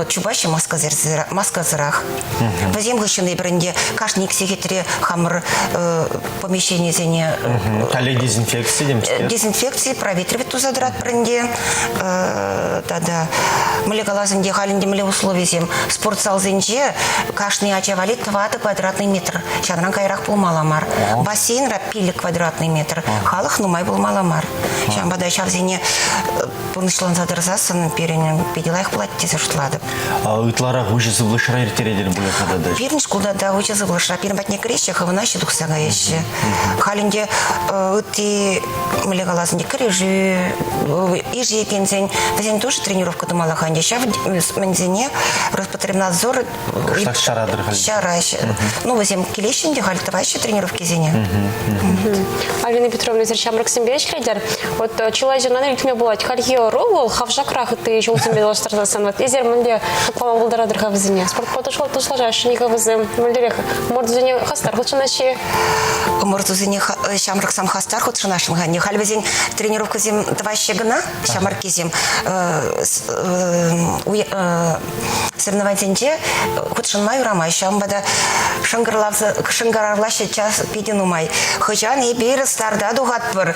чупаҫҫӗ маскӑсӑрах. Вӗсем хыҫҫӑн эпир ӗнтӗ кашни ик сехетре хамӑр помещенисене Халӗ дезинфекци темскер. Дезинфекци проветривать туса тӑратпӑр ӗнтӗ. Тата мӗнле калас ӗнтӗ, халь ӗнтӗ мӗнле условисем. Спортзалсенче кашни ача валли тӑватӑ квадратный метр. Ҫавран каярах пулмалла мар. Бассейнра пилӗк квадратный метр. Халӑх нумай пулмалла мар. Ҫавӑнпа та ҫавсене пурнӑҫланса тӑрсассӑн пирӗн питӗ лайӑх пулать тесе шутлатӑп. Ытларах уҫӑ сывлӑшра ирттеретӗр пулӗ-ха тата? Пирӗн шкулта та уҫӑ сывлӑшра пирӗн патне кӗреҫҫӗ, хӑвӑнаҫҫӗ тухса каяҫҫӗ. Халь ӗнтӗ ытти, мӗнле калас ӗнтӗ, кӗрешӳ, ишекенсен, вӗсен тоже тренировка тумалла-ха ӗнтӗ. Ҫав мӗнсене Роспотребнадзор Кӑштах чаратӑр халь. Чараҫ. Ну, вӗсем килеҫҫӗ ӗнтӗ халь тӑваҫҫӗ тренировкисене. Алина Петровна, эсир ҫамрӑксемпе ӗҫлетӗр. Вот чылай ҫыннан илтме пулать. Хальхи ӑру вӑл хавшакрах ытти ҫулсемпе танлаштарсассӑн. Вот эсир мӗнле хаклама пултаратӑр-ха вӗсене? Спортпа туслашаҫҫӗ-и-ха вӗсем? Мӗнлерех ӑмӑртусене хастар хутшӑнаҫҫӗ-и? Ӑмӑртусене ҫамрӑксем хастар хутшӑнасшӑн-ха. Халь вӗсен тренировкӑсем тӑваҫҫӗ кӑна, ҫамрӑккисем. Соревнованисенче хутшӑнма юрамасть. Ҫавӑнпа та шӑнкӑравлаҫҫӗ час питӗ нумай. Хӑҫан эпир старта тухатпӑр?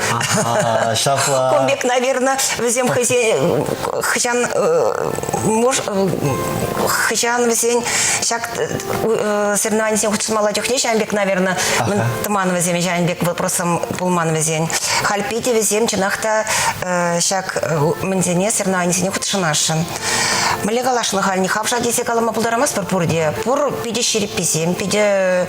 Ҫапла. Кун пек, наверное, вӗсем хӑйсен хӑҫан хӑҫан вӗсен ҫак соревнованисене хутшӑнмалла чухне ҫавӑн пек, наверное, тӑман вӗсем ҫавӑн пек вопросом пулман вӗсен. Халь питӗ вӗсем чӑнах та ҫак мӗнсене соревнованисене хутшӑнасшӑн. Мӗнле калашлӑ халь не хавша тесе калама пултарамастпӑр пурте. Пур питӗ ҫирӗпписем, питӗ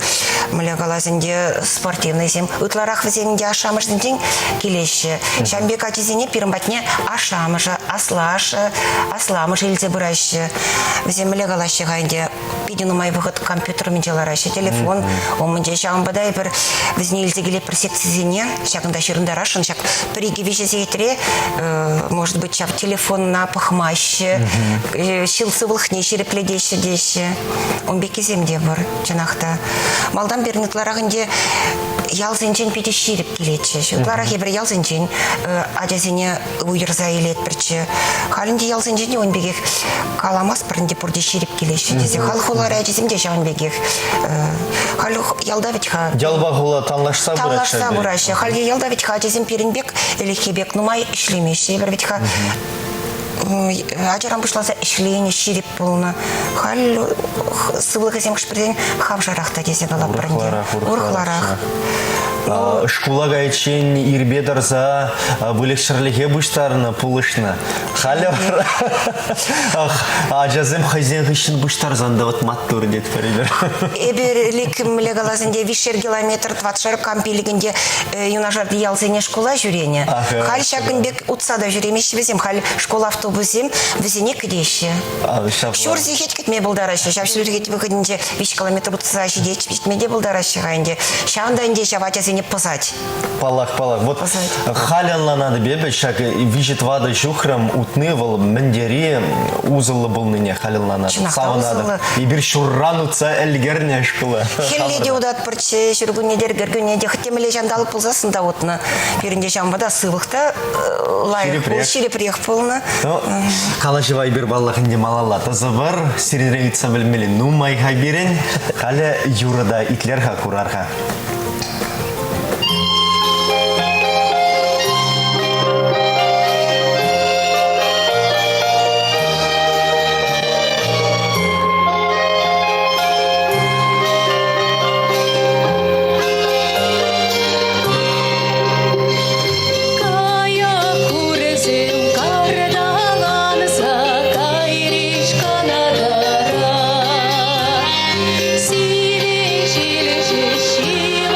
мӗнле калас ӗнтӗ спортивнӑйсем. Ытларах вӗсен ӗнтӗ ашшӗ-амӑшӗнчен килеҫҫӗ. Ҫавӑн пек ачисене пирӗн патне ашшӗ-амӑшӗ, аслашшӗ, асламӑшӗ илсе пыраҫҫӗ. Вӗсем мӗнле калаҫҫӗ-ха ӗнтӗ питӗ нумай вӑхӑт компьютер умӗнче лараҫҫӗ, телефон умӗнче. Ҫавӑнпа та эпир вӗсене илсе килетпӗр секцисене, ҫакӑнта ҫырӑнтарасшӑн. Ҫак пӗр-икӗ виҫӗ сехетре, может быть, ҫав телефонна пӑхмаҫҫӗ, ҫил сывлӑхне ҫирӗплетеҫҫӗ теҫҫӗ. Ун пеккисем те пур, чӑнах та. Малтан пирӗн ытларах ӗнтӗ ялсенчен питӗ ҫирӗп килетчӗҫ. Ытларах эпир ялсенчен ачасене уйӑрса илетпӗрччӗ. Халь ӗнтӗ ялсенчен те ун пекех каламастпӑр ӗнтӗ пурте ҫирӗп килеҫҫӗ тесе. Халь хулари ачасем те ҫавӑн пекех. Халь ялта вӗт-ха. Ялпа хула танлашса пыраҫҫӗ. Танлашса пыраҫҫӗ. Халь ялта вӗт-ха ачасем пирӗн пек, ӗлӗкхи пек нумай ӗҫлемеҫҫӗ. Эпир вӗт-ха ачаран пуҫласа ӗҫленӗ, ҫирӗп пулнӑ. Халь сывлӑхӗсем хӑш-пӗрсен хавшарах та тесе калатпӑр ӗнтӗ. Урӑхларах. Шкула кайиччен ирпе тӑрса выльӑх-чӗрлӗхе пуҫтарнӑ, пулӑшнӑ. Халӗ вара ачасем хӑйсен хыҫҫӑн пуҫтарсан та вот маттур тетпӗр эпир. Эпир ӗлӗк мӗнле калас ӗнтӗ, виҫшер километр, тӑватшар кам пилӗкӗнте юнашарти ялсене шкула ҫӳренӗ. Халь ҫакӑн пек утса та ҫӳремеҫҫӗ вӗсем. Халь школ автобусӗсем вӗсене кӗтеҫҫӗ. Ҫур сехет кӗтме пултараҫҫӗ. Ҫав ҫур сехет вӑхӑтӗнче виҫ километр утса ҫитет, ҫитме те пултараҫҫӗ-ха ӗнтӗ. Ҫавӑнта ӗнтӗ ҫав ачасене пӑсать. Паллах, паллах. Вот халь ӑнланатӑп эпӗ ҫак виҫӗ-тӑватӑ ҫухрӑм утни вӑл мӗн тери усӑллӑ пулнине халь ӑнланатӑп. Савӑнатӑп. Эпир ҫурран утса ӗлкӗрнӗ шкула. Хӗлле те утатпӑрччӗ, ҫуркунне те, кӗркунне те. Хӑть темле ҫанталӑк пулсассӑн та утнӑ. Пирӗн те ҫавӑнпа та сывлӑх та лайӑх, ҫирӗпрех пулнӑ. Ну, калаҫӑва эпир паллах ӗнтӗ малалла тӑсӑпӑр. Сирӗнрен ыйтса пӗлмелли нумай-ха пирӗн. Халӗ юрӑ та итлер-ха, курар-ха. Кая хурӗсем карталанса кайрӗҫ Канадӑра. Сивӗ ҫил ҫеҫ ҫил.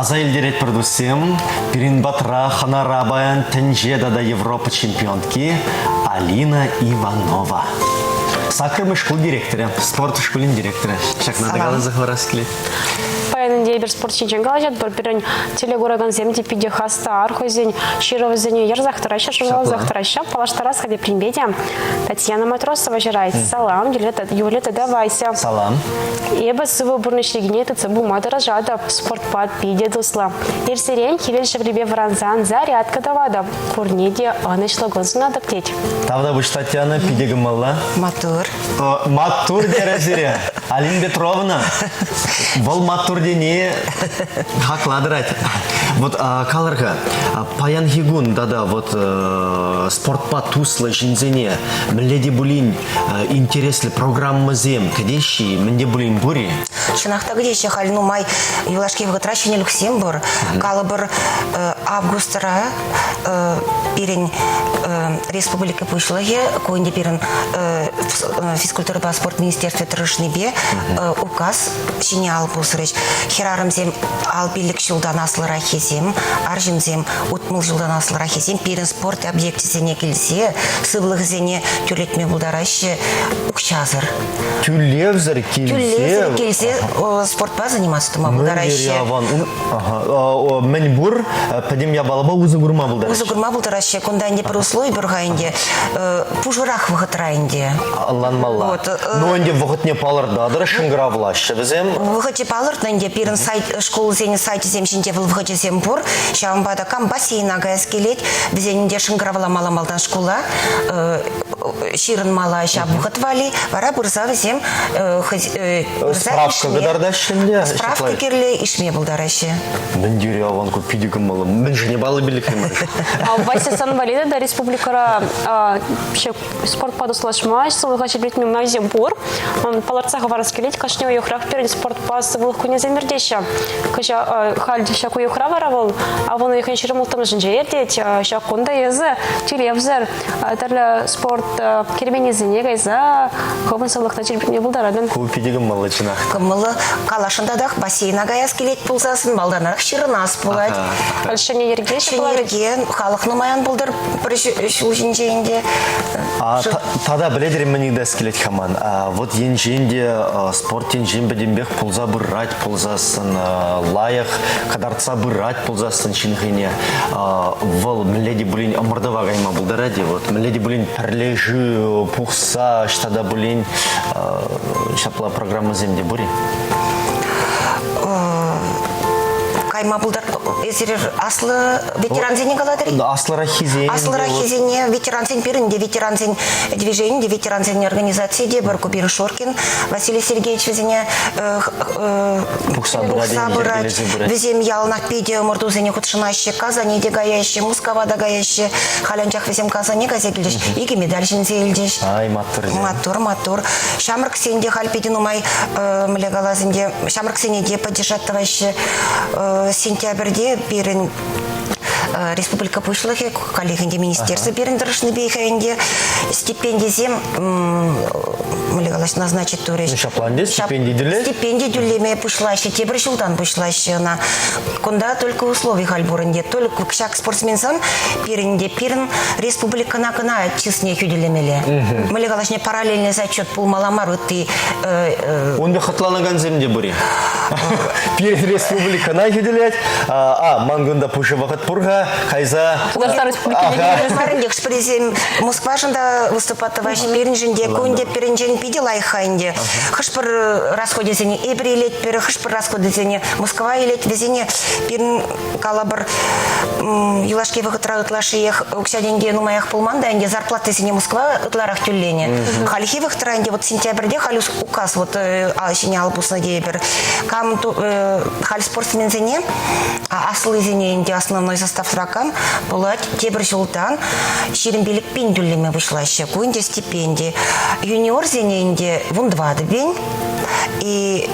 Аса илтеретпӗр, туссем, пирӗн патра хӑнара паян тӗнче тата Европа чемпионки Алина Иванова. Саккӑрмӗш шкул директорӗ, спорт шкулӗн директорӗ. Ҫакна та каласа хӑварас килет. Паян ӗнтӗ эпир спорт ҫинчен калаҫатпӑр. Пирӗн телекуракансем те питӗ хастар, хӑйсен ҫырӑвӗсене ярсах тӑраҫҫӗ, шӑрҫаласах тӑраҫҫӗ. Паллаштарас хатӗрленпе те Татьяна Матросова ҫырать. Салам, Юля тата Вася. Салам. Эпӗ сывӑ пурнӑҫ йӗркине тытса пыма тӑрӑшатӑп, спортпа питӗ туслӑ. Ирсерен хӗвел шевлипе вӑрансан зарядка тӑватӑп. Пурне те ӑнӑҫлӑ кун сунатӑп тет. Тавтапуҫ, Татьяна, питӗ кӑмӑллӑ. Маттур. Маттур терӗ сире. Алина Петровна, вӑл маттур тени хакла тӑрать. Вот калӑр-ха, паянхи кун тата вот спортпа туслӑ ҫынсене мӗнле те пулин интереслӗ программӑсем кӗтеҫҫӗ-и, мӗн те пулин пур-и? Чӑнах та кӗтеҫҫӗ. Халь нумай юлашки вӑхӑтра ҫӗнӗлӗхсем пур. Калӑпӑр, августра пирӗн республика Пуҫлӑхӗ, ку ӗнтӗ пирӗн физкультурӑпа спорт министерстви тӑрӑшнипе указ ҫине ал пусрӗҫ. Хӗрарӑмсем ал пиллӗк ҫултан аслӑраххисем, арҫынсем 60 ҫултан аслӑраххисем пирӗн спорт объекчӗсене килсе сывлӑхӗсене тӳрлетме пултараҫҫӗ укҫасӑр. Тӳлевсӗр килсе Тӳлевсӗр килсе спортпа заниматься тума пултараҫҫӗ. Мӗн пур пӗтӗм япалапа усӑ курма пултараҫҫӗ. Усӑ курма пултараҫҫӗ. Кунта ӗнтӗ пӗр услови пур-ха ӗнтӗ. Пушӑрах вӑхӑтра ӗнтӗ. Ӑнланмалла. Вот. Ну ӗнтӗ вӑхӑтне палӑртатӑр, шӑнкӑравлаҫҫӗ вӗсем. Вӑхӑчӗ палӑртнӑ ӗнтӗ. Пирӗн сайт, шкулсен сайчӗсем ҫинче вӑл вӑхӑчӗсем пур. Ҫавӑнпа та кам бассейна каяс килет, вӗсен ӗнтӗ шӑнкӑравламалла малтан шкула ҫырӑнмалла ҫав вӑхӑт валли. Вара пырса вӗсем Справка кӑтартаҫҫӗ ӗнтӗ. Справка кирлӗ, ишме пултараҫҫӗ. Мӗн тери аван ку питӗ кӑмӑллӑ. Мӗншӗн паллӑ пиллӗкре мар? Вася Санвалида та республикӑра спортпа туслашма, сывлӑха ҫирӗплетме майсем пур. Палӑртса хӑварас килет, кашни уйӑхрах пирӗн спортпа сывлӑх кунӗсем иртеҫҫӗ. Халь ҫак уйӑхра вара вӑл авӑн уйӑхӗн 26-мӗшӗнче иртет. Ҫак кун та эсӗ тӳлевсӗр тӗрлӗ спорт керменӗсене кайса хӑвӑн сывлӑхна ҫирӗплетме пултаратӑн. Ку питӗ кӑмӑллӑ чӑнах. Кӑмӑллӑ. Калашӑн татах бассейна каяс килет пулсассӑн малтанах ҫырӑнас пулать. Ҫӗнӗ йӗрке Ҫӗнӗ йӗрке халӑх нумайан пултӑр пӗр ҫул ҫинче ӗнтӗ. Тата пӗлетӗр мӗн ыйтас килет-ха ман. Вот енчен те спорт енчен пӗтӗмпех пулса пырать пулсассӑн, лайӑх кӑтартса пырать пулсассӑн ҫын хӑйне вӑл мӗнле те пулин ӑмӑртӑва кайма пултарать-и? Вот мӗнле те пулин пӗрлешӳ пухса ӑҫта та пулин ҫапла программӑсем те пур-и? Кайма пултар... Эсир аслӑ ветерансене калатӑр-и? Аслӑраххисене. Аслӑраххисене, ветерансен пирӗн те ветерансен движени те, ветерансен организацийӗ те пӗр Купир Шоркин Василий Сергеевич вӗсене пухса пырать. Вӗсем яланах питӗ ӑмӑртусене хутшӑнаҫҫӗ. Казане те каяҫҫӗ, Мускава та каяҫҫӗ. Халь анчах вӗсем Казане кайса килчӗҫ. Икӗ медаль ҫӗнсе илчӗҫ. Ай, маттурсем. Маттур, маттур. Ҫамрӑксен те халь питӗ нумай, мӗнле калас ӗнтӗ, ҫамрӑксене те поддержать тӑваҫҫӗ. Сентябрьте пирӗн республика Пуҫлӑхӗ, коллег ӗнтӗ министерство пирӗн тӑрӑшнипе ӗнтӗ стипендисем мӗнле калаҫ, назначить турӗҫ. Ну, ҫапла ӗнтӗ, стипенди тӳле? Стипенди тӳлеме пуҫлаҫҫӗ, тепӗр ҫултан пуҫлаҫҫӗ ӑна. Кунта только услови халь пур ӗнтӗ. Только ҫак спортсменсем пирӗн те пирӗн республикӑна кӑна чысне хӳтӗлемелле. Мӗнле калаҫне параллельный зачет пулмалла мар ытти Ун пек хӑтланакансем те пур-и? Пирӗн республикӑна хӳтӗлет. А, ман кунта пушӑ вӑхӑт пур-ха, кайса... Тутарстан Республикине Мар ӗнтӗ, хӑш-пӗрисем Москвашӑн та выступать тӑваҫҫӗ, пирӗншӗн те, ку ӗнтӗ пирӗншӗн питӗ лайӑх-ха ӗнтӗ. Хӑш-пӗр расходӗсене эпир илетпӗр, хӑш-пӗр расходӗсене Москва илет, вӗсене пирӗн калӑпӑр, юлашки вӑхӑтра ытлашшиех укҫа-тенкӗ нумаях пулман та ӗнтӗ зарплатӑсене Москва ытларах тӳленӗ. Хальхи вӑхӑтра ӗнтӗ вот сентябрьте халь указ вот ҫине ал пуснӑ тейӗпӗр. Кам халь спортсменсене аслисене ӗнтӗ основной составра кам пулать тепӗр ҫултан 25 пин тӳлеме пуҫлаҫҫӗ. Ку ӗнтӗ стипенди. Юниорсене ӗнтӗ 14 пин. И.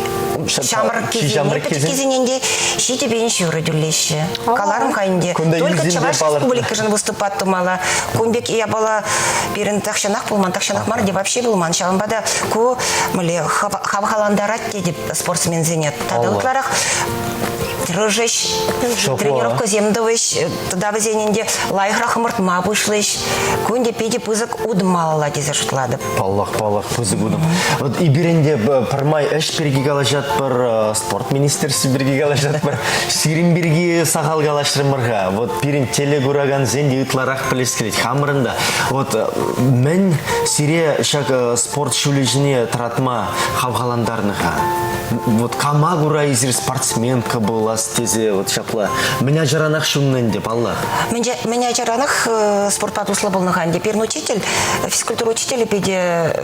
Ҫамрӑккисене, пӗчӗккисене те 7 пин ҫурӑ тӳлеҫҫӗ. Каларӑм-ха ӗнтӗ. Только Чӑваш Республикишӗн выступать тумалла. Кун пек япала пирӗн тахҫанах пулман, тахҫанах мар те вообще пулман. Ҫавӑнпа та ку мӗнле хавхалантарать тетӗп спортсменсене. Тата ытларах тӑрӑшӗҫ, тренировкӑсем тӑвӗҫ, тата вӗсен ӗнтӗ лайӑхрах ӑмӑртма пуҫлӗҫ. Ку ӗнтӗ питӗ пысӑк утӑм малалла тесе шутлатӑп. Паллах, паллах, пысӑк утӑм. Вот эпир ӗнтӗ пӗрмай ӗҫ пирки калаҫатпӑр, спорт министерстви пирки калаҫатпӑр. Сирӗн пирки сахал калаҫрӑмӑр-ха. Вот пирӗн телекуракансен те ытларах пӗлес килет хамӑрӑн та. Вот мӗн сире ҫак спорт ҫулӗ ҫине тӑратма хавхалантарнӑ-ха? Вот кама кура эсир спортсменка пулас тесе вот ҫапла мӗн ачаранах ҫуннӑ ӗнтӗ, паллах. Мӗн ачаранах спортпа туслӑ пулнӑ-ха ӗнтӗ. Пирӗн учитель, физкультура учителӗ питӗ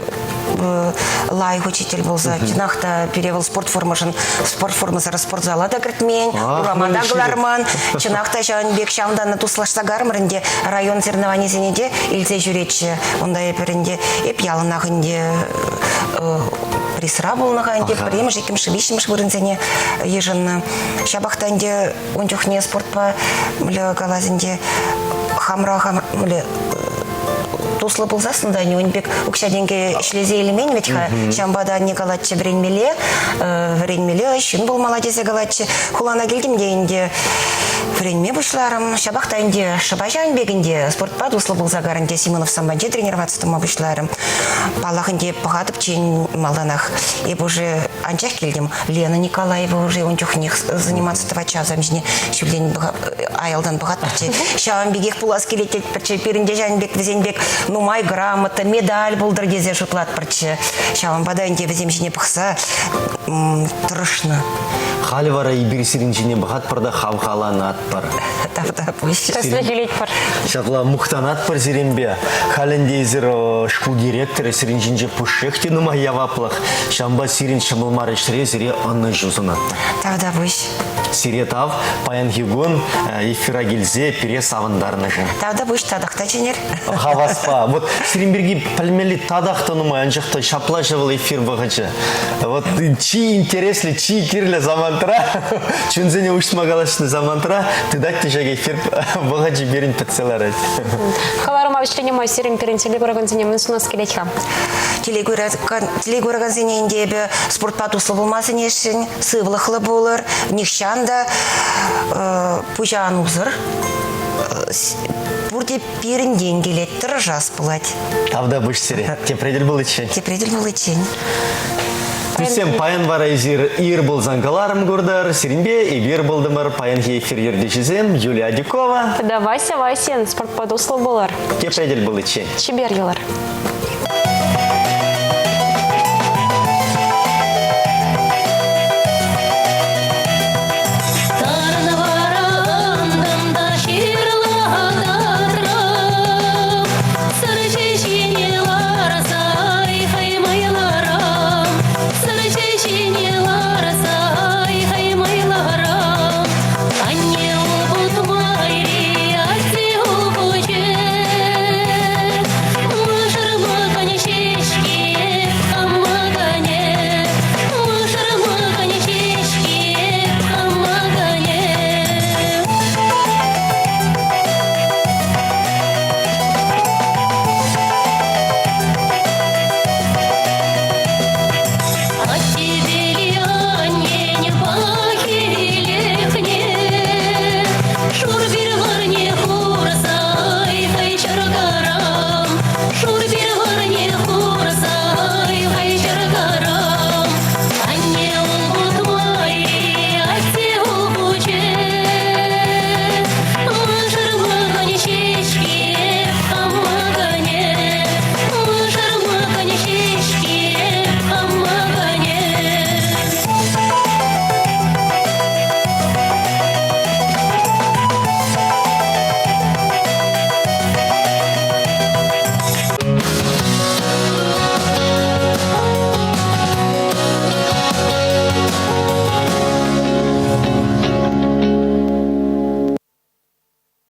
лайӑх учитель пулса, чӑнах та пире вӑл спорт формӑшӑн спорт формӑсӑр спортзала та кӗртмен, урама та кӑларман. Чӑнах та ҫавӑн пек ҫавӑнтан туслашса кармӑр ӗнтӗ. Район соревнованисене те илсе ҫӳретчӗ. Унта эпир ӗнтӗ, эп яланах ӗнтӗ призра пулнӑ-ха ӗнтӗ, пӗрремӗш, иккӗмӗш, виҫҫӗмӗш вырӑнсене йышӑннӑ. Ҫапах та ӗнтӗ ун чухне спортпа калас ӗнтӗ хамра хам туслӑ пулсассӑн та ун пек укҫа-тенкӗ ӗҫлесе илмен вӗт-ха. Ҫавӑнпа та анне калатчӗ вӗренмелле, вӗренмелле, ҫын пулмалла тесе калатчӗ. Хулана килтӗм те ӗнтӗ вӗренме пуҫларӑм. Ҫапах та ӗнтӗ шӑпа ҫавӑн пек ӗнтӗ спортпа туслӑ пулса карӑн ӗнтӗ Симонов самбанче тренироваться тума пуҫларӑм. Паллах ӗнтӗ пӑхатӑп чин малтанах. Эп уже анчах килтӗм. Лена Николаева уже ун чухнех заниматься тӑватчӗ асам ҫине ҫӳлтен аялтан пӑхатпӑрччӗ. Ҫавӑн пекех пулас килет тетпӗрччӗ. Пирӗн те ҫавӑн пек вӗсен пек нумай грамота, медаль пултӑр тесе шутлатпӑрччӗ. Ҫавӑнпа та ӗнтӗ вӗсем ҫине пӑхса тӑрӑшнӑ. Халӗ вара эпир сирӗн ҫине пӑхатпӑр та хавхаланатпӑр. Тавтапуҫ. Тӗслӗх илетпӗр. Ҫапла мухтанатпӑр сирӗнпе. Халь ӗнтӗ эсир шкул директорӗ, сирӗн ҫинче пушшех те нумай яваплӑх. Ҫавӑнпа сирӗн ҫӑмӑл мар ӗҫре сире ӑнӑҫу сунатпӑр. Тавтапуҫ. Сире тав. Паянхи кун эфира килсе пире савӑнтарнӑшӑн. Тавтапуҫ татах та чӗнер. Хаваспа. Вот сирӗн пирки пӗлмелли татах та нумай, анчах та ҫапла вӑл эфир вӑхӑчӗ. Вот чи интереслӗ, чи кирлӗ самантра, чунсене уҫма калаҫнӑ самантра тытать те ҫак эфир вӑхӑчӗ пирӗн пӗтсе ларать. Хӑварӑма вӗҫленӗ май сирӗн пирӗн телекуракансене мӗн сунас килет-ха? Телекуракансене ӗнтӗ эпӗ спортпа туслӑ пулма сӗнесшӗн, сывлӑхлӑ пулӑр, нихҫан та пуҫа ан усӑр. Пурте пирӗнтен килет, тӑрӑшас пулать. Тавтапуҫ сире. Тепре тӗл пуличчен. Тепре тӗл пуличчен. Туссем, паян вара эсир ир пулсан кӑларӑм куртӑр. Сирӗнпе эпир пултӑмӑр. Паянхи эфир ертӳҫисем Юлия Адюкова. Тата Вася Васин спортпа туслӑ пулӑр. Тепре тӗл пуличчен. Чипер юлӑр.